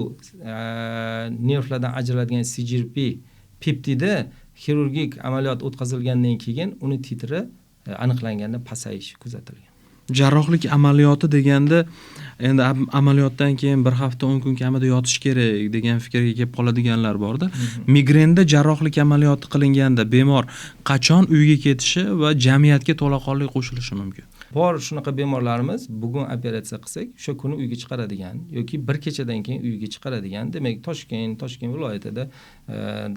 nervlardan ajraladigan CGRP peptidi xirurgik amaliyot o'tkazilgandan keyin uni titri aniqlanganda pasayishi kuzatilgan. Jarrohlik amaliyoti deganda endi amaliyotdan keyin bir hafta 10 kun kamida yotish kerak degan fikrga kelib qoladiganlar borda. Migrenda jarrohlik amaliyoti qilinganda bemor qachon uyga ketishi va jamiyatga to'laqonli qo'shilishi mumkin? Bor shunaqa bemorlarimiz bugun operatsiya qilsak, o'sha kuni uyga chiqaradigan yoki bir kechadan keyin uyga chiqaradigan. Demak, Toshkent viloyatida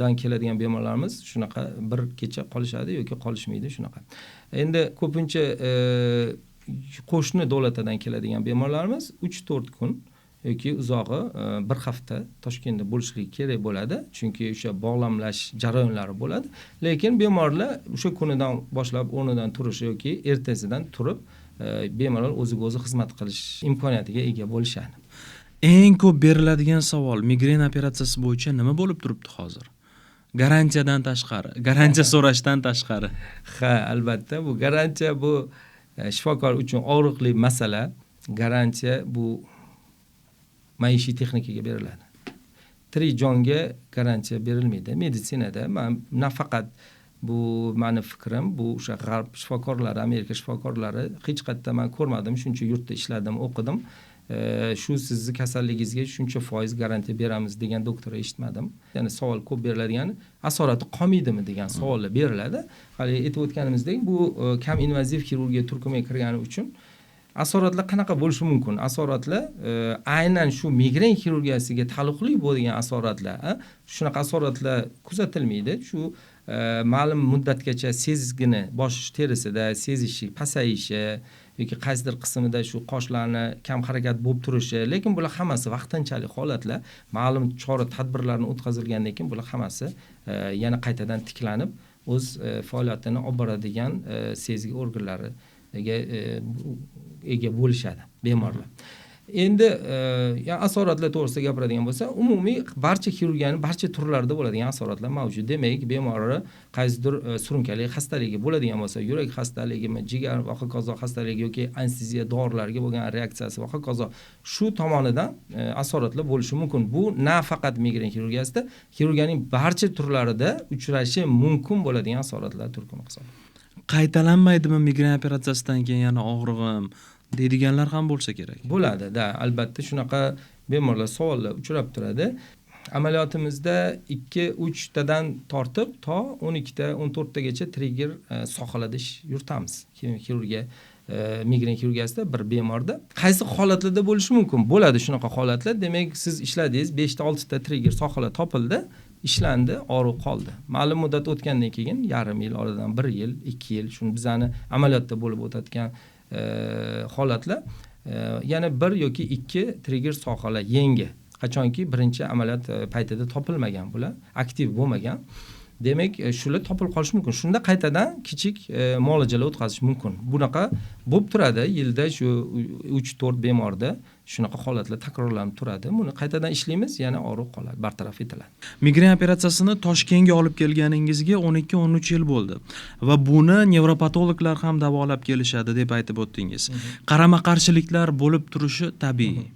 dan keladigan bemorlarimiz shunaqa bir kecha qolishadi yoki qolishmaydi shunaqa. Endi ko'pincha qo'shni davlatdan keladigan bemorlarimiz 3-4 kun yoki uzog'i bir hafta Toshkentda bo'lishligi kerak bo'ladi, chunki o'sha bog'lamlash jarayonlari bo'ladi. Lekin bemorlar o'sha kunidan boshlab o'rnidan turishi yoki ertasidan turib bemalol o'ziga o'zi xizmat qilish imkoniyatiga ega bo'lishadi. Eng ko'p beriladigan savol migren operatsiyasi bo'yicha nima bo'lib turibdi hozir? Garantiyadan tashqari, garantiya so'rashdan tashqari. Ha, albatta bu garantiya bu shifokor uchun og'riqli masala. Garantiya bu maishiy texnikaga beriladi. Tirik jonga garantiya berilmaydi. Meditsinada men nafaqat bu meni fikrim, bu o'sha g'arb shifokorlari, Amerika shifokorlari hech qayerda men ko'rmadim, shuncha yurtda ishladim, o'qidim. Shu sizni kasalligingizga shuncha foiz garantiya beramiz degan doktor eshitmadim. Ya'ni savol ko'p beriladigan, asorati qolmaydimi degan savollar beriladi. Hali aytib o'tganimizdek, bu kam invaziv xirurgiya turkumiga kirgani uchun asoratlar qanaqa bo'lishi mumkin? Asoratlar aynan shu migren xirurgiyasiga taalluqli bo'lgan asoratlar, shunaqa asoratlar kuzatilmaydi. Shu ma'lum muddatgacha sezgini bosh terisida sezishi pasayishi yoki qaysidir qismida shu qoshlarni kam harakat bo'lib turishi, lekin bular hammasi vaqtinchalik holatlar. Ma'lum chora tadbirlarni o'tkazilgandan keyin bular hammasi yana qaytadan tiklanib o'z faoliyatini olib boradigan sezgi organlariga ega bo'lishadi bemorlar. Endi asoratlar to'g'risida gapiradigan bo'lsa, umumiy barcha xirurgiyaning barcha turlarida bo'ladigan asoratlar mavjud. Demak, bemorni qaysidir surunkali xastaligi bo'ladigan bo'lsa, yurak xastaligimi, jigar va hokazo xastaligi yoki anesteziya dorilariga bo'lgan reaksiyasi va hokazo, shu tomonidan asoratlar bo'lishi mumkin. Bu nafaqat migren xirurgiyasida, xirurgiyaning barcha turlarida uchrashi mumkin bo'ladigan asoratlar turkumi hisoblanadi. Qaytalanmaydimi migren operatsiyasidan keyin yana og'rig'im deydiganlar ham bo'lsa kerak. Bo'ladi, da, albatta shunaqa bemorlar savollar uchrab turadi. Amaliyotimizda 2-3 tadan tortib to 12 ta, 14 tagacha trigger sohalarda ish yuritamiz. Xirurgiya, migren xirurgiyasida bir bemorda qaysi holatlarda bo'lishi mumkin? Bo'ladi shunaqa holatlar. Demak, siz ishladingiz, 5 ta, 6 ta trigger sohalar topildi, ishlandi, og'riq qoldi. Ma'lum muddat o'tgandan keyin, yarim yil oradan 1 yil, 2 yil, shuni bizani amaliyotda bo'lib o'tadigan holatlar, yana 1 yoki 2 trigger sohalar yangi, qachonki birinchi amaliyot paytida topilmagan, bular aktiv bo'lmagan. Demak, shular topilib qolishi mumkin. Shunda qaytadan kichik muolajalar o'tkazish mumkin. Bunaqa bo'lib turadi, yilda shu 3-4 bemorda shunaqa holatlar takrorlanib turadi. Buni qaytadan ishlaymiz, yana og'riq qoladi, bartaraf etiladi. Migren operatsiyasini Toshkentga olib kelganingizga 12-13 yil bo'ldi va buni nevropatologlar ham davolab kelishadi deb aytib o'tdingiz. Qarama-qarshiliklar bo'lib turishi tabiiy.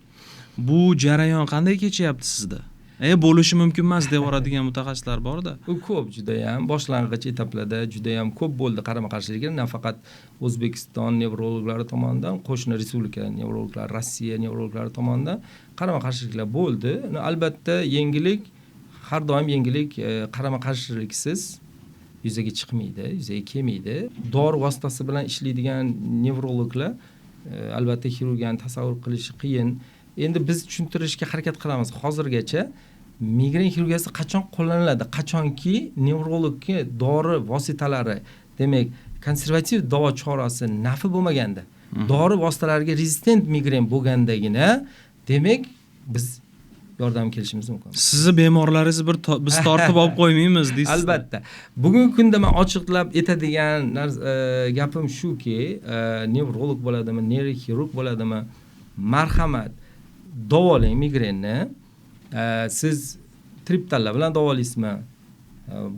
Bu jarayon qanday kechyapti sizda? Bo'lishi mumkin emas deb yuboradigan mutaxassislar bor-da. U ko'p, juda ham boshlang'ich etaplarda juda ham ko'p bo'ldi qarama-qarshiliklar, nafaqat O'zbekiston nevrologlari tomonidan, qo'shni respublika nevrologlari, Rossiya nevrologlari tomonidan qarama-qarshiliklar bo'ldi. Albatta yengillik, har doim yengillik qarama-qarshiliksiz yuzaga chiqmaydi, yuzaga kelmaydi. Dori vositasi bilan ishlaydigan nevrologlar albatta xirurgiyani tasavvur qilishi qiyin. Endi biz tushuntirishga harakat qilamiz. Hozirgacha migren xirurgiyasi qachon qo'llaniladi? Qachonki nevrologga dori vositalari, demak, konservativ davo chorasi nafi bo'lmaganda, dori vositalariga rezistent migren bo'lgandagina, demak, biz yordam kelishimiz mumkin. Sizni bemorlaringizni bir biz tortib olib qo'ymaymiz deysiz. Albatta. Bugungi kunda men ochiqlab aytadigan gapim shuki, nevrolog bo'ladimi, neyroxirurg bo'ladimi, marhamat, davolang migrenni. Siz triptanlar bilan davolaysizmi,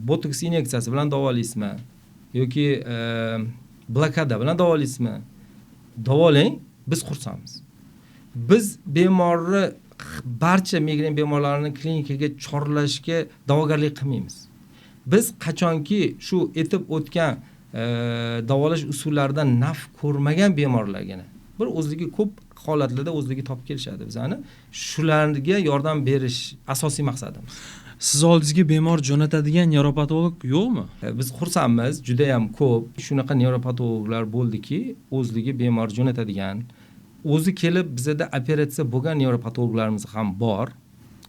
botoks inyeksiyasi bilan davolaysizmi yoki blokada bilan davolaysizmi, Davolang, biz xursandmiz. Biz bemorni, barcha migren bemorlarini klinikaga chorlashga da'vogarlik qilmaymiz. Biz qachonki shu etib o'tgan davolash usullaridan naf ko'rmagan bemorlargina bir o'zligi ko'p holatlarda o'zligi topib kelishadi bizani. Shularga yordam berish asosiy maqsadimiz. Siz oldingizga bemor jo'natadigan nevropatolog yo'qmi? Biz xursandmiz, juda ham ko'p shunaqa nevropatologlar bo'ldiki, o'zligi bemor jo'natadigan, o'zi kelib bizada operatsiya bo'lgan nevropatologlarimiz ham bor.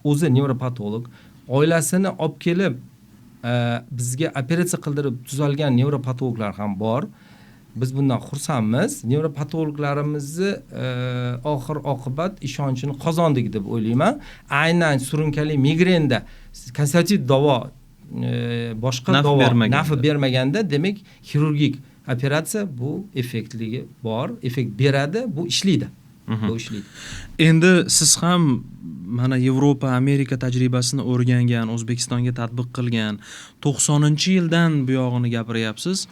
O'zi nevropatolog, oilasini olib kelib bizga operatsiya qildirib tuzalgan nevropatologlar ham bor. Biz bundan xursandmiz. Nevropatologlarimizni oxir oqibat ishonchini qozondik deb o'ylayman. Aynan surunkali migrenda konservativ davo, boshqa davo naf bermaganda, demak xirurgik operatsiya bu effektligi bor, effekt beradi, bu ishlaydi. Bu ishlaydi. Endi siz ham mana Yevropa, Amerika tajribasini o'rgangan, O'zbekistonga tatbiq qilgan 90-yildan buyog'ini gapiryapsiz.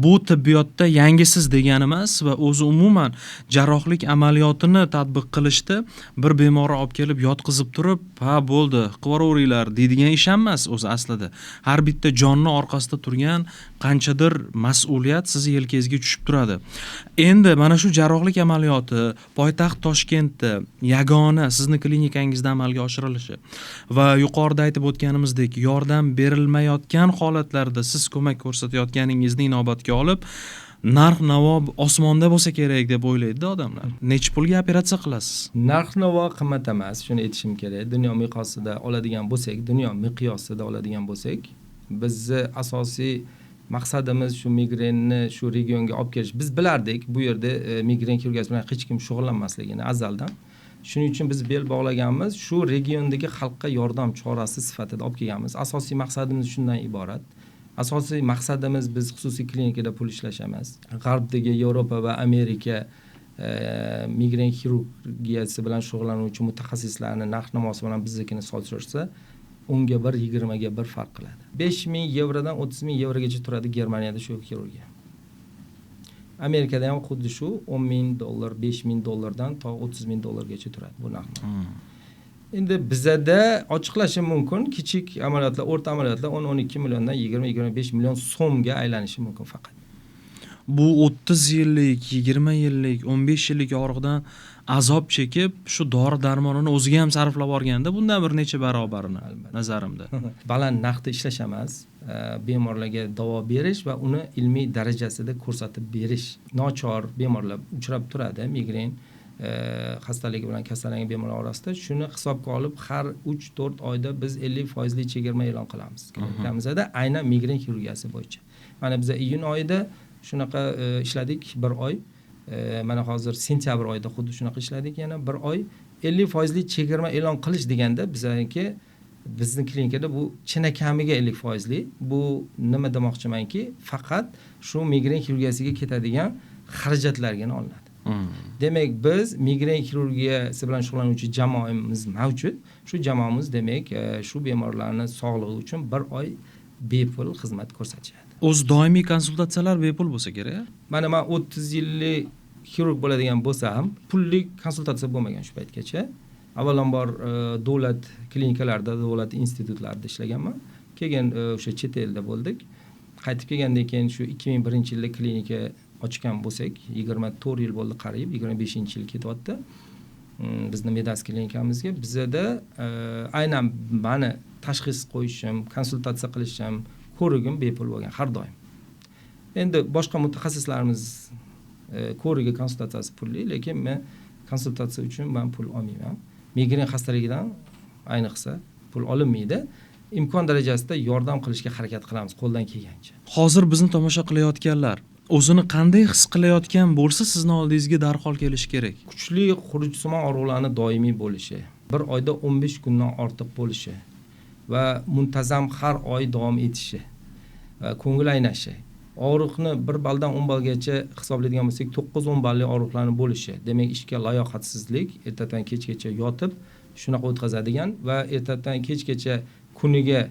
Bu tibbiyotda yangisiz degani emas va o'zi umuman jarrohlik amaliyotini tatbiq qilishda bir bemorni olib kelib yotqizib turib, ha bo'ldi, qilib deydigan ish emas o'zi aslida. Har bitta jonni orqasida turgan qanchadir mas'uliyat sizni yelkangizga tushib turadi. Endi mana shu jarrohlik amaliyoti poytaxt Toshkentda yagona sizni klinikangizda amalga oshirilishi va yuqorida aytib o'tganimizdek yordam berilmayotgan holatlarda siz ko'mak ko'rsatayotganingizni inobatga olib, narx-navo osmonda bo'lsa kerak deb o'ylaydi odamlar. Necha pulga operatsiya qilasiz? Narx-navo qimmat emas, shuni aytishim kerak. Dunyo miqyosida oladigan bo'lsak, bizni asosiy maqsadimiz shu migrenni shu regionga olib kelish. Biz bilardik bu yerda migren xirurgiyasi bilan hech kim shug'ullanmasligini azaldan. Shuning uchun biz bel bog'laganmiz, shu regiondagi xalqqa yordam chorasi sifatida olib kelganmiz. Asosiy maqsadimiz shundan iborat. Asosiy maqsadimiz biz xususiy klinikada pul ishlash emas. G'arbdagi Yevropa va Amerika migren xirurgiyasi bilan shug'ullanuvchi mutaxassislarning narx-navosi bilan biznikini solishtirsa, 10ga 1, 20ga 1 farq qiladi. 5000 yevrodan 30000 yevrogacha turadi Germaniyada shu xirurgiya. Amerikada ham xuddi shu $10,000, $5,000 to $30,000 gacha turadi bu narx. Endi bizada ochiqlashim mumkin, kichik amaliyotlar, o'rta amaliyotlar 10-12 milliondan 20-25 million so'mga aylanishi mumkin faqat. Bu 30 yillik, 20 yillik, 15 yillik og'riqdan azob chekib, shu dori darmonini o'ziga ham sarflab olganda bundan bir necha barobarini nazarimda. Baland narxda ishlash emas, bemorlarga davo berish va uni ilmiy darajasida ko'rsatib berish. Nochor bemorlar uchrab turadi, migren xastaligi bilan kasallangan bemorlar orasida. Shuni hisobga olib har 3-4 oyda biz 50% chegirma e'lon qilamiz. Klinikamizda aynan migren xirurgiyasi bo'yicha. Mana biz iyun oyida shunaqa ishladik bir oy. Mana hozir sentyabr oyida xuddi shunaqa ishladik yana bir oy. 50% chegirma e'lon qilish deganda bizni klinikada bu chinakamiga 50%. Bu nima demoqchimanki, faqat shu migren xirurgiyasiga ketadigan xarajatlargina olinadi. Demak, biz migren xirurgiyasi bilan shug'ullanuvchi jamoamiz mavjud. Shu jamoamiz demak shu bemorlarning sog'lig'i uchun bir oy bepul xizmat ko'rsatishadi. O'z doimiy konsultatsiyalar bepul bo'lsa kerak. Mana men 30 yillik xirurg bo'ladigan bo'lsam, pullik konsultatsiya bo'lmagan shu paytgacha. Avvalambor davlat klinikalarida, davlat institutlarida ishlaganman. Keyin o'sha chet elda bo'ldik. Qaytib kelgandan keyin shu 2001-yilda klinika ochgan bo'lsak, 24 yil bo'ldi qariyb, 25-yil ketyapti. Bizni Medas klinikamizga bizada aynan meni tashxis qo'yishim, konsultatsiya qilishim, ko'rigim bepul bo'lgan har doim. Endi boshqa mutaxassislarimiz ko'rigi, konsultatsiyasi pulli, lekin men konsultatsiya uchun men pul olmayman. Migren xastaligidan ayniqsa pul olinmaydi. Imkon darajasida yordam qilishga harakat qilamiz qo'ldan kelgancha. Hozir bizni tomosha qilayotganlar o'zini qanday his qilayotgan bo'lsa, sizni oldingizga darhol kelishi kerak. Kuchli xurujsimon og'riqlarni doimiy bo'lishi, bir oyda 15 kundan ortiq bo'lishi va muntazam har oy davom etishi va ko'ngil aynashi. Og'riqni 1 balldan 10 ballgacha hisoblaydigan bo'lsak, 9-10 balli og'riqlarni bo'lishi. Demak, ishga layoqatsizlik, ertadan kechgacha yotib shunaqa o'tkazadigan va ertadan kechgacha kuniga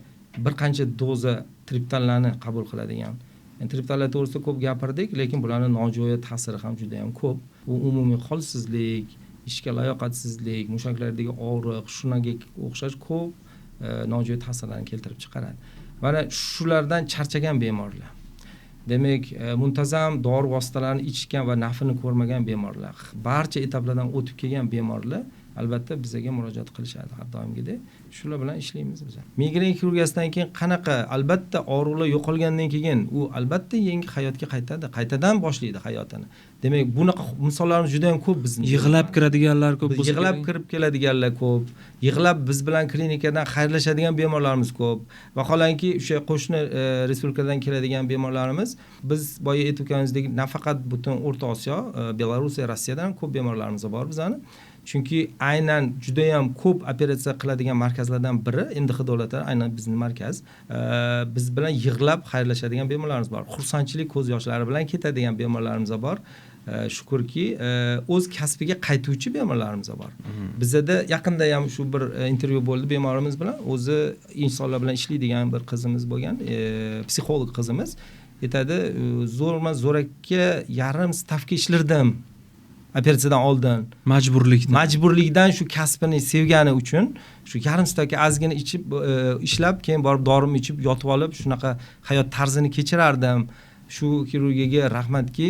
bir qancha doza triptanlarni qabul qiladigan, Triptanlar to'g'risida ko'p gapirdik, lekin bularning nojo'ya ta'siri ham juda ham ko'p. U umumiy holsizlik, ishga layoqatsizlik, mushaklardagi og'riq, shunga o'xshash ko'p nojo'ya ta'sirlarni keltirib chiqaradi. Mana shulardan charchagan bemorlar. Demak, muntazam dori vositalarini ichgan va nafini ko'rmagan bemorlar, barcha etaplardan o'tib kelgan bemorlar albatta bizga murojaat qilishadi har doimgidek. Shular bilan ishlaymiz biz. Migren xirurgiyasidan keyin qanaqa, albatta og'riqlar yo'qolgandan keyin u albatta yangi hayotga qaytadi, qaytadan boshlaydi hayotini. Demak, bunaqa misollarimiz juda ham ko'p bizning. Yig'lab kiradiganlar ko'p bo'lsa. Yig'lab kirib keladiganlar ko'p. Yig'lab biz bilan klinikadan xayrlashadigan bemorlarimiz ko'p. Vaholanki o'sha qo'shni respublikadan keladigan bemorlarimiz, biz boya aytib o'tganimizdek, nafaqat butun O'rta Osiyo, Belarus, Rossiyadan ham ko'p bemorlarimiz bor bizani. Chunki aynan juda ham ko'p operatsiya qiladigan markazlardan biri MDH davlatlari, aynan bizning markaz. Biz bilan yig'lab xayrlashadigan bemorlarimiz bor. Xursandchilik ko'z yoshlari bilan ketadigan bemorlarimiz bor. Shukurki, o'z kasbiga qaytuvchi bemorlarimiz bor. Bizda yaqinda ham shu bir intervyu bo'ldi bemorimiz bilan. O'zi insonlar bilan ishlaydigan bir qizimiz bo'lgan, psixolog qizimiz aytadi, zo'rma zo'rakka yarim stavka ishlardim operatsiyadan oldin. Majburlikdan shu kasbini sevgani uchun shu yarim stavka ozgina ichib ishlab, keyin borib dorimni ichib yotib olib shunaqa hayot tarzini kechirardim. Shu xirurgiyaga rahmatki,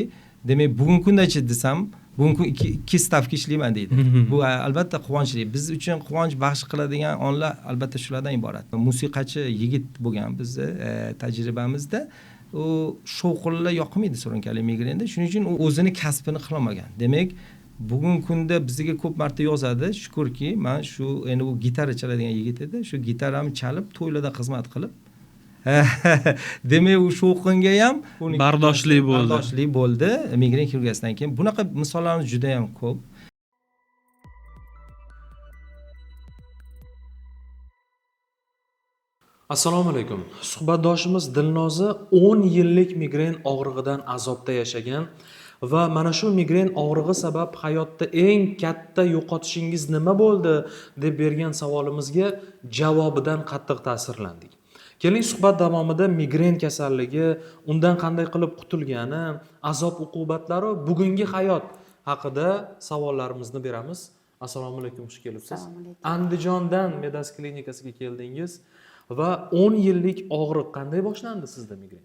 demak bugungi kundachi desam, bugungi kun ikki stavka ishlayman deydi. Bu albatta quvonchli. Biz uchun quvonch baxsh qiladigan onlar albatta shulardan iborat. Musiqachi yigit bo'lgan bizni tajribamizda u shovqinlar yoqmaydi surunkali migrenda. Shuning uchun u o'zini kasbini qilolmagan. Demak, bugungi kunda bizga ko'p marta yozadi, shukurki, men shu endi u gitara chaladigan yigit edi. Shu gitaramni chalib, to'ylarda xizmat qilib, demak u shovqinga ham bardoshli bo'ldi. Bardoshli bo'ldi migren xirurgiyasidan keyin. Bunaqa misollarimiz juda ham ko'p. Assalomu alaykum. Suhbatdoshimiz Dilnoza 10 yillik migren og'rig'idan azobda yashagan va mana shu migren og'rig'i sabab hayotda eng katta yo'qotishingiz nima bo'ldi deb bergan savolimizga javobidan qattiq ta'sirlandik. Keling, suhbat davomida migren kasalligi, undan qanday qilib qutulgani, azob uqubatlari, bugungi hayot haqida savollarimizni beramiz. Assalomu alaykum, xush kelibsiz. Andijondan Medas klinikasiga keldingiz va 10 yillik og'riq qanday boshlandi sizda migren?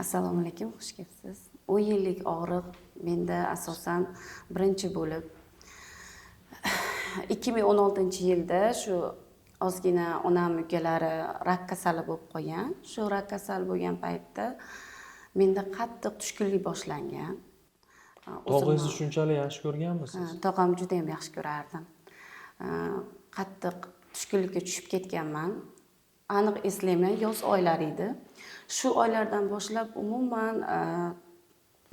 Assalomu alaykum, xush kelibsiz. 10 yillik og'riq menda asosan birinchi bo'lib 2016-yilda shu ozgina onam ukalari rak kasali bo'lib qolgan. Shu rak kasali bo'lgan paytda menda qattiq tushkunlik boshlangan. Tog'ingizni shunchalik yaxshi ko'rganmisiz? Tog'am juda ham yaxshi ko'rardim. Qattiq tushkunlikka tushib ketganman. Aniq eslayman, yoz oylari edi. Shu oylardan boshlab umuman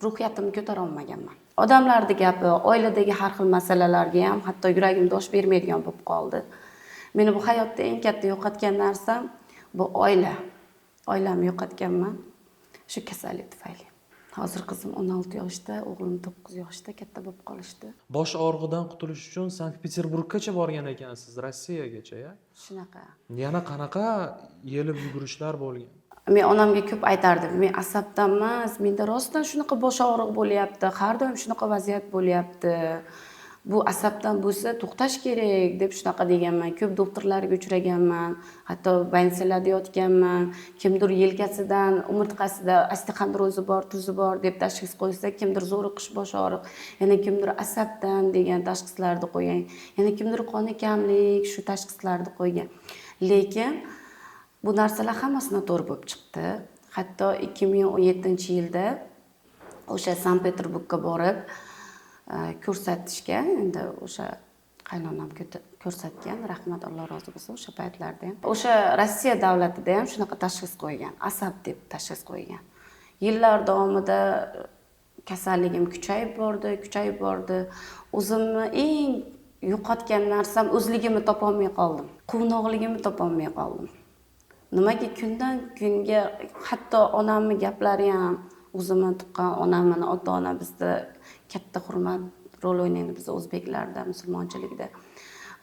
ruhiyatimni ko'tara olmaganman. Odamlarning gapi, oiladagi har xil masalalarga ham hatto yuragim dosh bermaydigan bo'lib qoldi. Meni bu hayotda eng katta yo'qotgan narsam bu oila. Oilamni yo'qotganman shu kasallik tufayli. Hozir qizim 16 yoshda, o'g'lim 9 yoshda, katta bo'lib qolishdi. Bosh og'rig'idan qutulish uchun Sankt-Peterburggacha borgan ekansiz, Rossiyagacha, ya? Shunaqa. Yana qanaqa yelib yugurishlar bo'lgan? Men onamga ko'p aytardim, men asabdan emas, menda rostdan shunaqa bosh og'riq bo'lyapti, har doim shunaqa vaziyat bo'lyapti. Bu asabdan bo'lsa to'xtash kerak deb shunaqa deganman. Ko'p doktorlarga uchraganman, hatto больницаlarda yotganman. Kimdir yelkasidan, umurtqasida osteoxondrozi bor, tuzi bor deb tashxis qo'ysa, kimdir zo'riqish, bosh og'riq, yana kimdir asabdan degan tashxislarni qo'ygan, yana kimdir qoni kamlik shu tashxislarni qo'ygan. Lekin bu narsalar hammasi noto'g'ri bo'lib chiqdi. Hatto 2017-yilda o'sha Sankt-Peterburgga borib ko'rsatishga, endi o'sha qaynonam ko'rsatgan, rahmat, Alloh rozi bo'lsin, o'sha paytlarda ham. O'sha Rossiya davlatida ham shunaqa tashxis qo'ygan, asab deb tashxis qo'ygan. Yillar davomida kasalligim kuchayib bordi, kuchayib bordi. O'zimni eng yo'qotgan narsam o'zligimni topolmay qoldim. Quvnoqligimni topolmay qoldim. Nimaga kundan kunga hatto onamning gaplari ham, o'zimni tuqqan onamni, ota-ona bizda katta hurmat rol o'ynaydi biz o'zbeklarda, musulmonchilikda.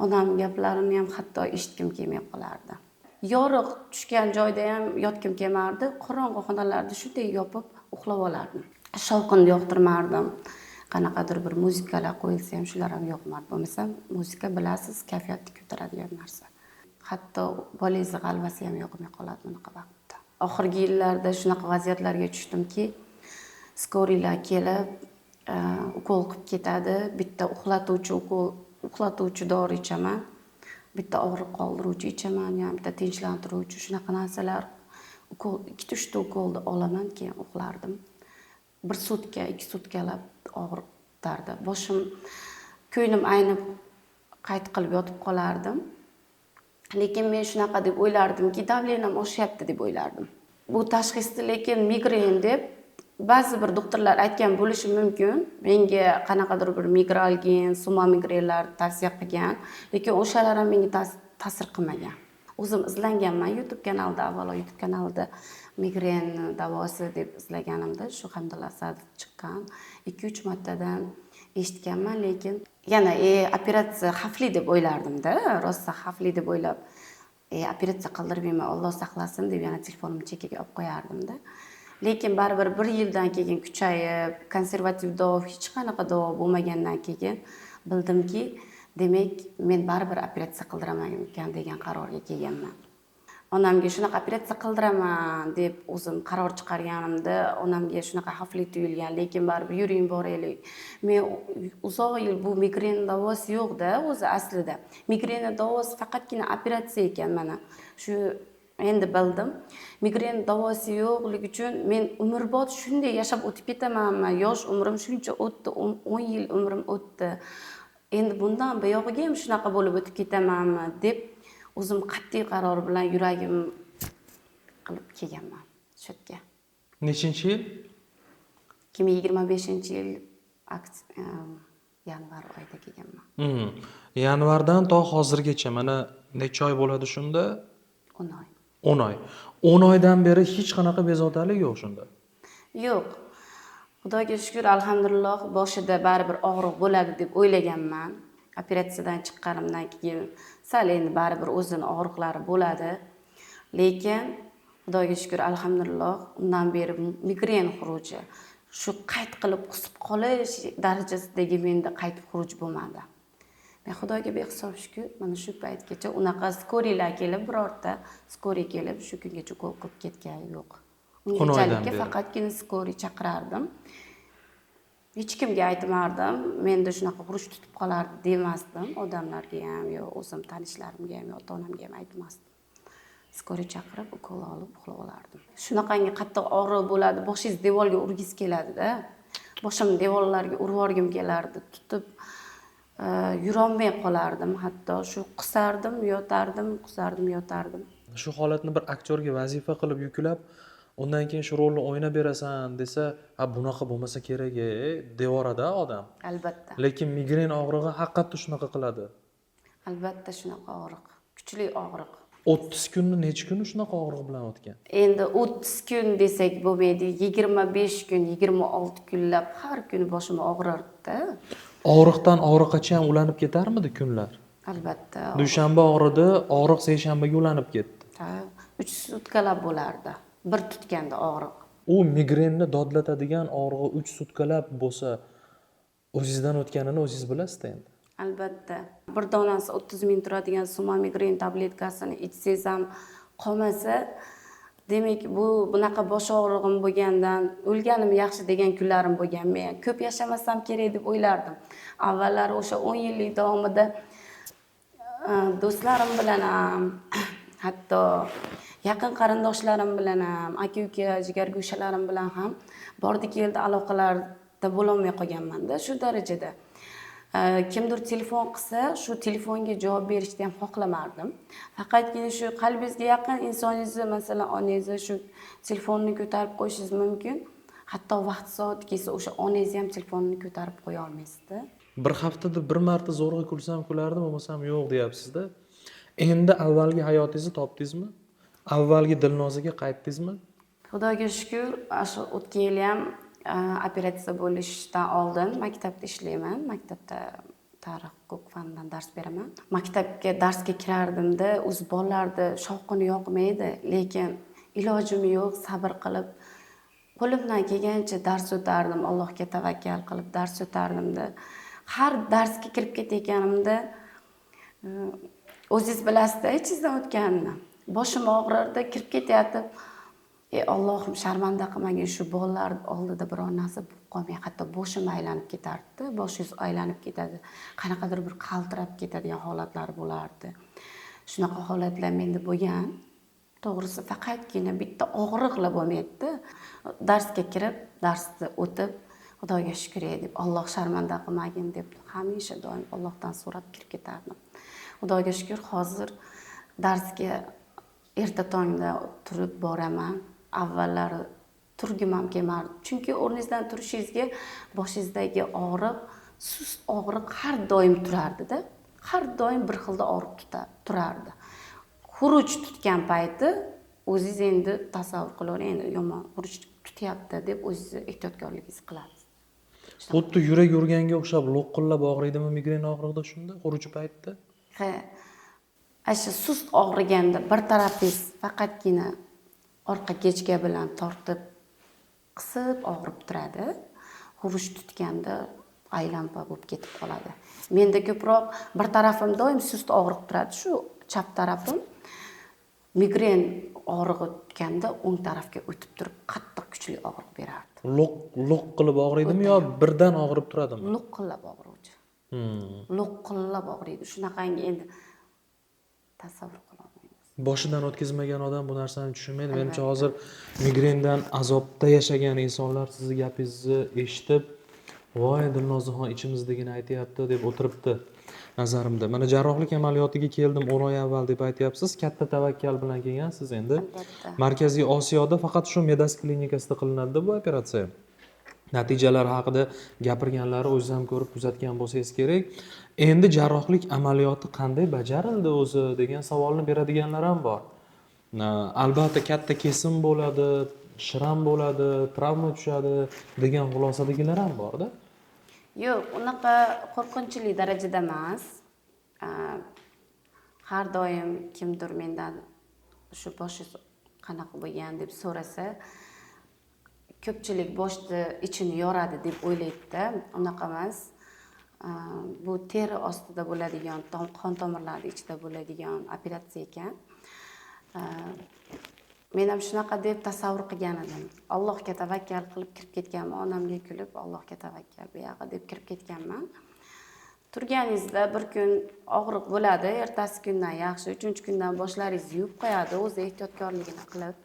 Onam gaplarini ham hatto eshitgim kelmay qolardi. Yorug' tushgan joyda ham yotgim kelmardi. Qorong'u xonalarda shunday yopib uxlab olardim. Shovqinni yoqtirmardim. Qanaqadir bir muzikalar qo'yilsa ham shular ham yoqmardi. Bo'lmasa muzika bilasiz, kayfiyatni ko'taradigan narsa. Hatto bolangizni g'alvasi ham yoqmay qoladi bunaqa vaqtda. Oxirgi yillarda shunaqa vaziyatlarga tushdimki, скорый lar kelib ukol qilib ketadi. Bitta uxlatuvchi ukol, uxlatuvchi dori ichaman, bitta og'riq qoldiruvchi ichaman, yana bitta tinchlantiruvchi, shunaqa narsalar. Ukol, ikkita uchta ukolni olaman, keyin uxlardim. Bir sutka, 2 sutkalab og'riq o'tardi. Boshim, ko'nglim aynib qayt qilib yotib qolardim. Lekin men shunaqa deb o'ylardimki, давление m oshyapti deb o'ylardim. Bu tashxisni lekin migren deb ba'zi bir doktorlar aytgan bo'lishi mumkin. Menga qanaqadir bir migralgin, sumamigrenlar tavsiya qilgan, lekin o'shalar ham menga ta'sir qilmagan. O'zim izlanganman YouTube kanalida, avvalo YouTube kanalida migren davosi deb izlaganimda shu Hamdulla Asadov chiqqan. 2-3 martadan eshitganman, lekin yana operatsiya xavfli deb o'ylardimda, rosa xavfli deb o'ylab, operatsiya qildirmayman, Alloh saqlasin deb yana telefonimni chekkaga olib qo'yardimda. Lekin baribir bir yildan keyin kuchayib, konservativ davo, hech qanaqa davo bo'lmagandan keyin bildimki, demak, men baribir operatsiya qildiraman ekan degan qarorga kelganman. Onamga shunaqa operatsiya qildiraman deb o'zim qaror chiqarganimda onamga shunaqa xavfli tuyulgan, lekin baribir yuring boraylik. Men uzoq yil bu migren davosi yo'q-da o'zi aslida. Migrenni davosi faqatgina operatsiya ekan mana. Shu endi bildim. Migren davosi yo'qligi uchun men umrbod shunday yashab o'tib ketamanmi? Yosh umrim shuncha o'tdi, 10 yil umrim o'tdi. Endi bundan buyog'iga ham shunaqa bo'lib o'tib ketamanmi deb o'zim qat'iy qaror bilan yuragim qilib kelganman shu yerga. Nechinchi yil? 2025-yil yanvar oyida kelganman. Yanvardan to hozirgacha mana necha oy bo'ladi shunda? 10 oy. 10 oy. 10 oydan beri hech qanaqa bezovtalik yo'q shunda? Yo'q. Xudoga shukr, alhamdulillah, boshida baribir og'riq bo'ladi deb o'ylaganman. Operatsiyadan chiqqanimdan keyin sal endi baribir o'zini og'riqlari bo'ladi. Lekin Xudoga shukr, alhamdulillah, undan beri migren xuruji, shu qayt qilib qusib qolish darajasidagi menda qaytib xuruj bo'lmadi. Men Xudoga behisob shukr, mana shu paytgacha unaqa скорый lar kelib, birorta скорый kelib shu kungacha ukol qilib ketgani yo'q. Ungachalikka faqatgina скорый chaqirardim. Hech kimga aytmardim, menda shunaqa xuruj tutib qolardi demasdim. Odamlarga ham, yo o'zim tanishlarimga ham, yo ota-onamga ham aytmasdim. Скорый chaqirib, ukol olib uxlab olardim. Shunaqangi qattiq og'riq bo'ladi, boshingiz devorga urgisi keladida. Boshimni devorlarga urib yuborgim kelardi, tutib yurolmay qolardim, hatto shu qusardim, yotardim, qusardim, yotardim. Shu holatni bir aktyorga vazifa qilib yuklab, undan keyin shu rolni o'ynab berasan desa, ha bunaqa bo'lmasa kerak, devorada odam. Albatta. Lekin migren og'rig'i haqiqatda shunaqa qiladi. Albatta shunaqa og'riq, kuchli og'riq. 30 kunni necha kuni shunaqa og'riq bilan o'tgan? Endi 30 kun desak bo'lmaydi, 25 kun, 26 kunlab har kuni boshim og'rirdi. Og'riqdan og'riqqacha ham ulanib ketarmidi kunlar? Albatta. Dushanba og'ridi, og'riq seshanbaga ulanib ketdi. Ha, 3 sutkalab bo'lardi. Bir tutganda og'riq. U migrenni dodlatadigan og'rig'i 3 sutkalab bo'lsa, o'zingizdan o'tganini o'zingiz bilasizda endi. Albatta. Bir donasi 30 ming turadigan sumamigren tabletkasini ichsangiz ham qolmasa, demak bu bunaqa bosh og'rig'im bo'lgandan o'lganim yaxshi degan kunlarim bo'lgan. Men ko'p yashamasam kerak deb o'ylardim. Avvallari o'sha 10 yillik davomida do'stlarim bilan ham, hatto yaqin qarindoshlarim bilan ham, aka-uka, jigar go'shalarim bilan ham bordi keldi aloqalarda bo'lolmay qolganman-da shu darajada. Kimdir telefon qilsa, shu telefonga javob berishni ham xohlamardim. Faqatgina shu qalbingizga yaqin insoningizni, masalan, onangizni shu telefonni ko'tarib qo'yishingiz mumkin. Hatto vaqt soat kelsa o'sha onangizni ham telefonini ko'tarib qo'ya olmaysizda. Bir haftada bir marta zo'rg'a kulsam kulardim, bo'lmasam yo'q deyapsiz-da. Endi avvalgi hayotingizni topdingizmi? Avvalgi Dilnozaga qaytdingizmi? Xudoga shukr, shu o'tgan yil ham operatsiya bo'lishdan oldin maktabda ishlayman. Maktabda tarix, huquq fanidan dars beraman. Maktabga darsga kirardimda, o'zi bolalarni shovqini yoqmaydi, lekin ilojim yo'q, sabr qilib Qo'limdan kelgancha dars o'tardim, Allohga tavakkal qilib dars o'tardimda. Har darsga kirib ketayotganimda o'zingiz bilasizda ichingizdan o'tganini. Boshim og'rirdi, kirib ketayotib, ey Allohim, sharmanda qilmagin, shu bolalar oldida biror narsa bo'lib qolmay, hatto boshim aylanib ketardi, boshingiz aylanib ketadi, qanaqadir bir qaltirab ketadigan holatlar bo'lardi. Shunaqa holatlar menda bo'lgan. To'g'risi, faqatgina bitta og'riqla bo'lmaydi. Darsga kirib, darsni o'tib, Xudoga shukr deb, Alloh sharmanda qilmagin deb hamisha doim Allohdan so'rab kirib ketardim. Xudoga shukr, hozir darsga erta tongda turib boraman. Avvallari turgim ham kelmardi. Chunki o'rningizdan turishingizga boshingizdagi og'riq, sust og'riq har doim turardi-da. Har doim bir xilda og'riq turardi. Xuruj tutgan payti o'zingiz endi tasavvur qilavering, endi yomon xuruj tutyapti deb o'zingizni ehtiyotkorligingizni qilasiz. Xuddi yurak urganga o'xshab lo'qillab og'riydimi migren og'rig'ida shunda xuruji paytida? Ha. Shu sust og'riganda bir tarafingiz faqatgina orqa kechga bilan tortib qisib og'rib turadi. Xuruj tutganda aylanpa bo'lib ketib qoladi. Menda ko'proq bir tarafim doim sust og'rib turadi, shu chap tarafim migren og'rig'i tutganda o'ng tarafga o'tib turib qattiq kuchli og'riq berardi. Lo'q lo'q qilib og'riydimi yo birdan og'rib turadimi? Lo'qillab og'ruvchi. Lo'qillab og'riydi. Shunaqangi endi tasavvur qila olmaymiz. Boshidan o'tkazmagan odam bu narsani tushunmaydi. Menimcha hozir migrendan azobda yashagan insonlar sizni gapingizni eshitib, voy Dilnozaxon ichimizdagini aytyapti deb o'tiribdi nazarimda. Mana jarrohlik amaliyotiga keldim 10 oy avval deb aytyapsiz. Katta tavakkal bilan kelgansiz endi. Markaziy Osiyoda faqat shu Medas klinikasida qilinadi bu operatsiya. Natijalar haqida gapirganlari o'zingiz ham ko'rib kuzatgan bo'lsangiz kerak. Endi jarrohlik amaliyoti qanday bajarildi o'zi degan savolni beradiganlar ham bor. Albatta katta kesim bo'ladi, shiram bo'ladi, travma tushadi degan xulosadagilar ham bor-da. Yo'q, unaqa qo'rqinchli darajada emas. Har doim kimdir mendan shu boshingiz qanaqa bo'lgan deb so'rasa, ko'pchilik boshni ichini yoradi deb o'ylaydi-da, unaqa emas. Bu teri ostida bo'ladigan, qon tomirlarning ichida bo'ladigan operatsiya ekan. Men ham shunaqa deb tasavvur qilgan edim. Allohga tavakkal qilib kirib ketganman, onamga kulib Allohga tavakkal buyog'i deb kirib ketganman. Turganingizda bir kun og'riq bo'ladi, ertasi kundan yaxshi, 3-kundan boshlaringiz yuvib qo'yadi, o'zi ehtiyotkorligini qilib.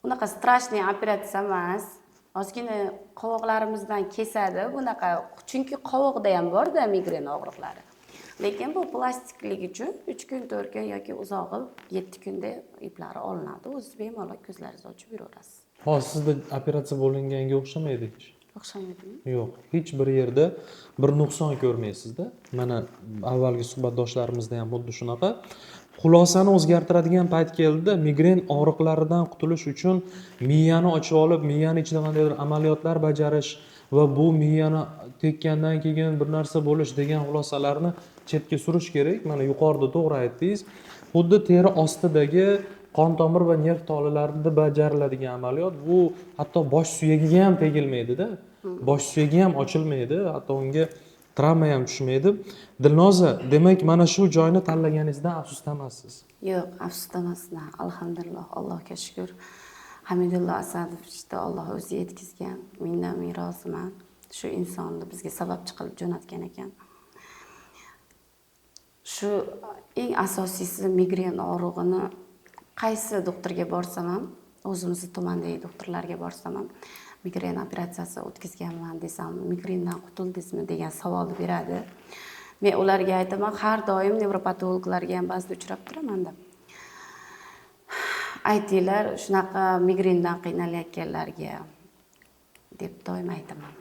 Unaqa strashniy operatsiya emas. Ozgina qovoqlarimizdan kesadi, bunaqa, chunki qovoqda ham bor-da migren og'riqlari. Lekin bu plastiklik uchun 3 kun, 4 kun yoki uzog'i 7 kunda iplari olinadi. O'zingiz bemalol ko'zlaringizni ochib yuraverasiz. Hozir sizda operatsiya bo'linganga o'xshamaydi hech. O'xshamaydimi? Yo'q, hech bir yerda bir nuqson ko'rmaysizda. Mana avvalgi suhbatdoshlarimizda ham xuddi shunaqa. Xulosani o'zgartiradigan payt keldi. Migren og'riqlaridan qutulish uchun miyani ochib olib, miyani ichida qandaydir amaliyotlar bajarish va bu miyani tekkandan keyin bir narsa bo'lish degan xulosalarni chetga surish kerak. Mana yuqorida to'g'ri aytdingiz. Xuddi teri ostidagi qon tomir va nerv tolalarida bajariladigan amaliyot bu hatto bosh suyagiga ham tegilmaydi-da. Bosh suyagi ham ochilmaydi, hatto unga travma ham tushmaydi. Dilnoza, demak mana shu joyni tanlaganingizdan afsusda emassiz? Yo'q, afsusda emasman. Alhamdulillah, Allohga shukr. Hamidullo Asadovichni Alloh o'zi yetkazgan. Mendan ming roziman. Shu insonni bizga sababchi qilib jo'natgan ekan. Shu eng asosiysi migren og'rig'ini qaysi doktorga borsam ham, o'zimizni tumandagi doktorlarga borsam ham, migren operatsiyasi o'tkazganman desam, migrendan qutuldingizmi degan savolni beradi. Men ularga aytaman, har doim nevropatologlarga ham ba'zida uchrab turamanda. Aytinglar, shunaqa migrendan qiynalayotganlarga deb doim aytaman.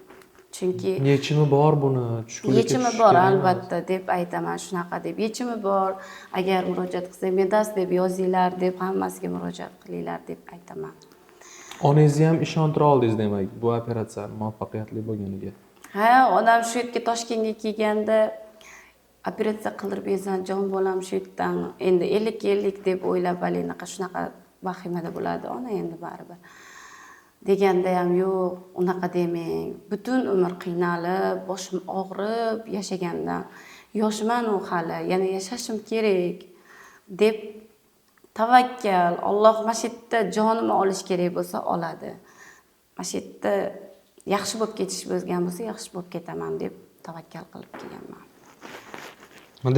Chunki yechimi bor buni, tushkunlikka yechimi tushish bor kerak emas. Albatta deb aytaman, shunaqa deb yechimi bor. Agar murojaat qilsa Medas deb yozinglar deb hammasiga murojaat qilinglar deb aytaman. Onangizni ham ishontira oldingiz demak bu operatsiya muvaffaqiyatli bo'lganiga. Ha, onam shu yerga Toshkentga kelganda operatsiya qildirib bersan jon bolam shu yerdan endi 50-50 deb o'ylab haligi shunaqa vahimada bo'ladi ona endi baribir. Deganda ham yo'q, unaqa demang, butun umr qiynalib, boshim og'rib yashagandan yoshman u hali, yana yashashim kerak deb tavakkal, Alloh mana shu yerda jonimni olish kerak bo'lsa oladi, mana shu yerda yaxshi bo'lib ketish bo'lgan bo'lsa yaxshi bo'lib ketaman deb tavakkal qilib kelganman.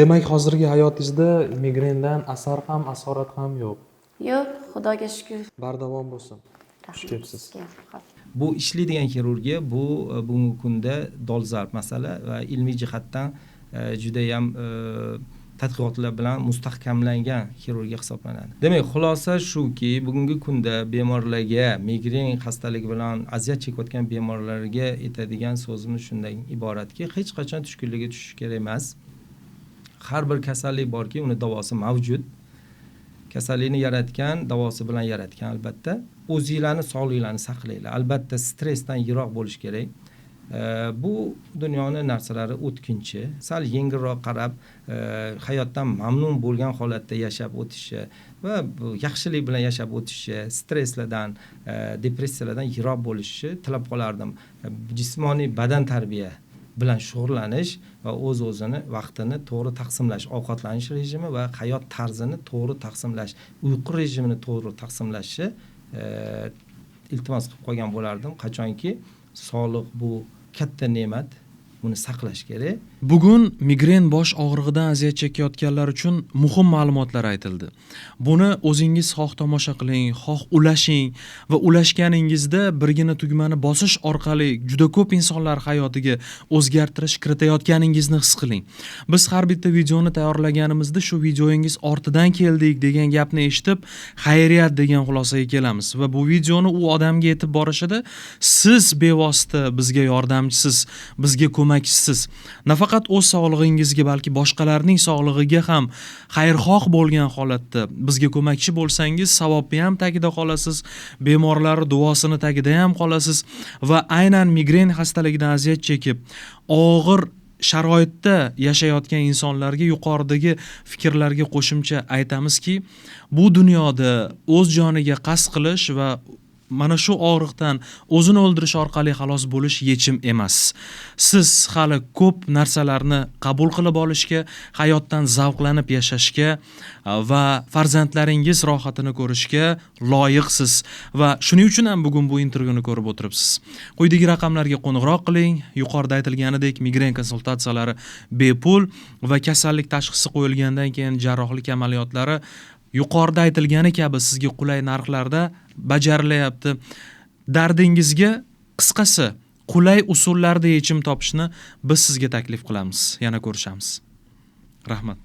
Demak, hozirgi hayotingizda migrendan asar ham, asorat ham yo'q. Yo'q, Xudoga shukur. Bardavom bo'lsin. Xush kelibsiz. Bu ishlaydigan xirurgiya bu bugungi kunda dolzarb masala va ilmiy jihatdan judayam tadqiqotlar bilan mustahkamlangan xirurgiya hisoblanadi. Demak, xulosa shuki, bugungi kunda bemorlarga, migren xastaligi bilan aziyat chekayotgan bemorlarga aytadigan so'zimiz shundan iboratki, hech qachon tushkunlikka tushish kerak emas. Har bir kasallik borki, uni davosi mavjud. Kasallikni yaratgan, davosi bilan yaratgan albatta. O'zinglarni sog'lig'inglarni saqlanglar. Albatta stressdan yiroq bo'lish kerak. Bu dunyoni narsalari o'tkinchi. Sal yengilroq qarab, hayotdan mamnun bo'lgan holatda yashab o'tishi va yaxshilik bilan yashab o'tishi, stresslardan, depressiyalardan yiroq bo'lishi tilab qolardim. Jismoniy badan tarbiya bilan shug'ullanish va o'z-o'zini vaqtini to'g'ri taqsimlash, ovqatlanish rejimi va hayot tarzini to'g'ri taqsimlash, uyqu rejimini to'g'ri taqsimlashni iltimos qilib qolgan bo'lardim. Qachonki sog'liq bu katta ne'mat, buni saqlash kerak. Bugun migren bosh og'rig'idan aziyat chekayotganlar uchun muhim ma'lumotlar aytildi. Buni o'zingiz xoh tomosha qiling, xoh ulashing va ulashganingizda birgina tugmani bosish orqali juda ko'p insonlar hayotiga o'zgartirish kiritayotganingizni his qiling. Biz har bitta videoni tayyorlaganimizda shu videoyingiz ortidan keldik degan gapni eshitib, xayriyat degan xulosaga kelamiz va bu videoni u odamga yetib borishida siz bevosita bizga yordamchisiz, bizga ko'makchisiz. Nafaqat o'z sog'lig'ingizga, balki boshqalarning sog'lig'iga ham xayrixoh bo'lgan holatda bizga ko'makchi bo'lsangiz, savobni ham tagida qolasiz, bemorlar duosini tagida ham qolasiz va aynan migren xastaligidan aziyat chekib, og'ir sharoitda yashayotgan insonlarga yuqoridagi fikrlarga qo'shimcha aytamizki, bu dunyoda o'z joniga qasd qilish va mana shu og'riqdan o'zini o'ldirish orqali xalos bo'lish yechim emas. Siz hali ko'p narsalarni qabul qilib olishga, hayotdan zavqlanib yashashga va farzandlaringiz rohatini ko'rishga loyiqsiz va shuning uchun ham bugun bu intervyuni ko'rib o'tiribsiz. Quyidagi raqamlarga qo'ng'iroq qiling. Yuqorida aytilganidek, migren konsultatsiyalari bepul va kasallik tashxisi qo'yilgandan keyin jarrohlik amaliyotlari yuqorida aytilgani kabi sizga qulay narxlarda bajarilyapti. Dardingizga qisqasi qulay usullarda yechim topishni biz sizga taklif qilamiz. Yana ko'rishamiz. Rahmat.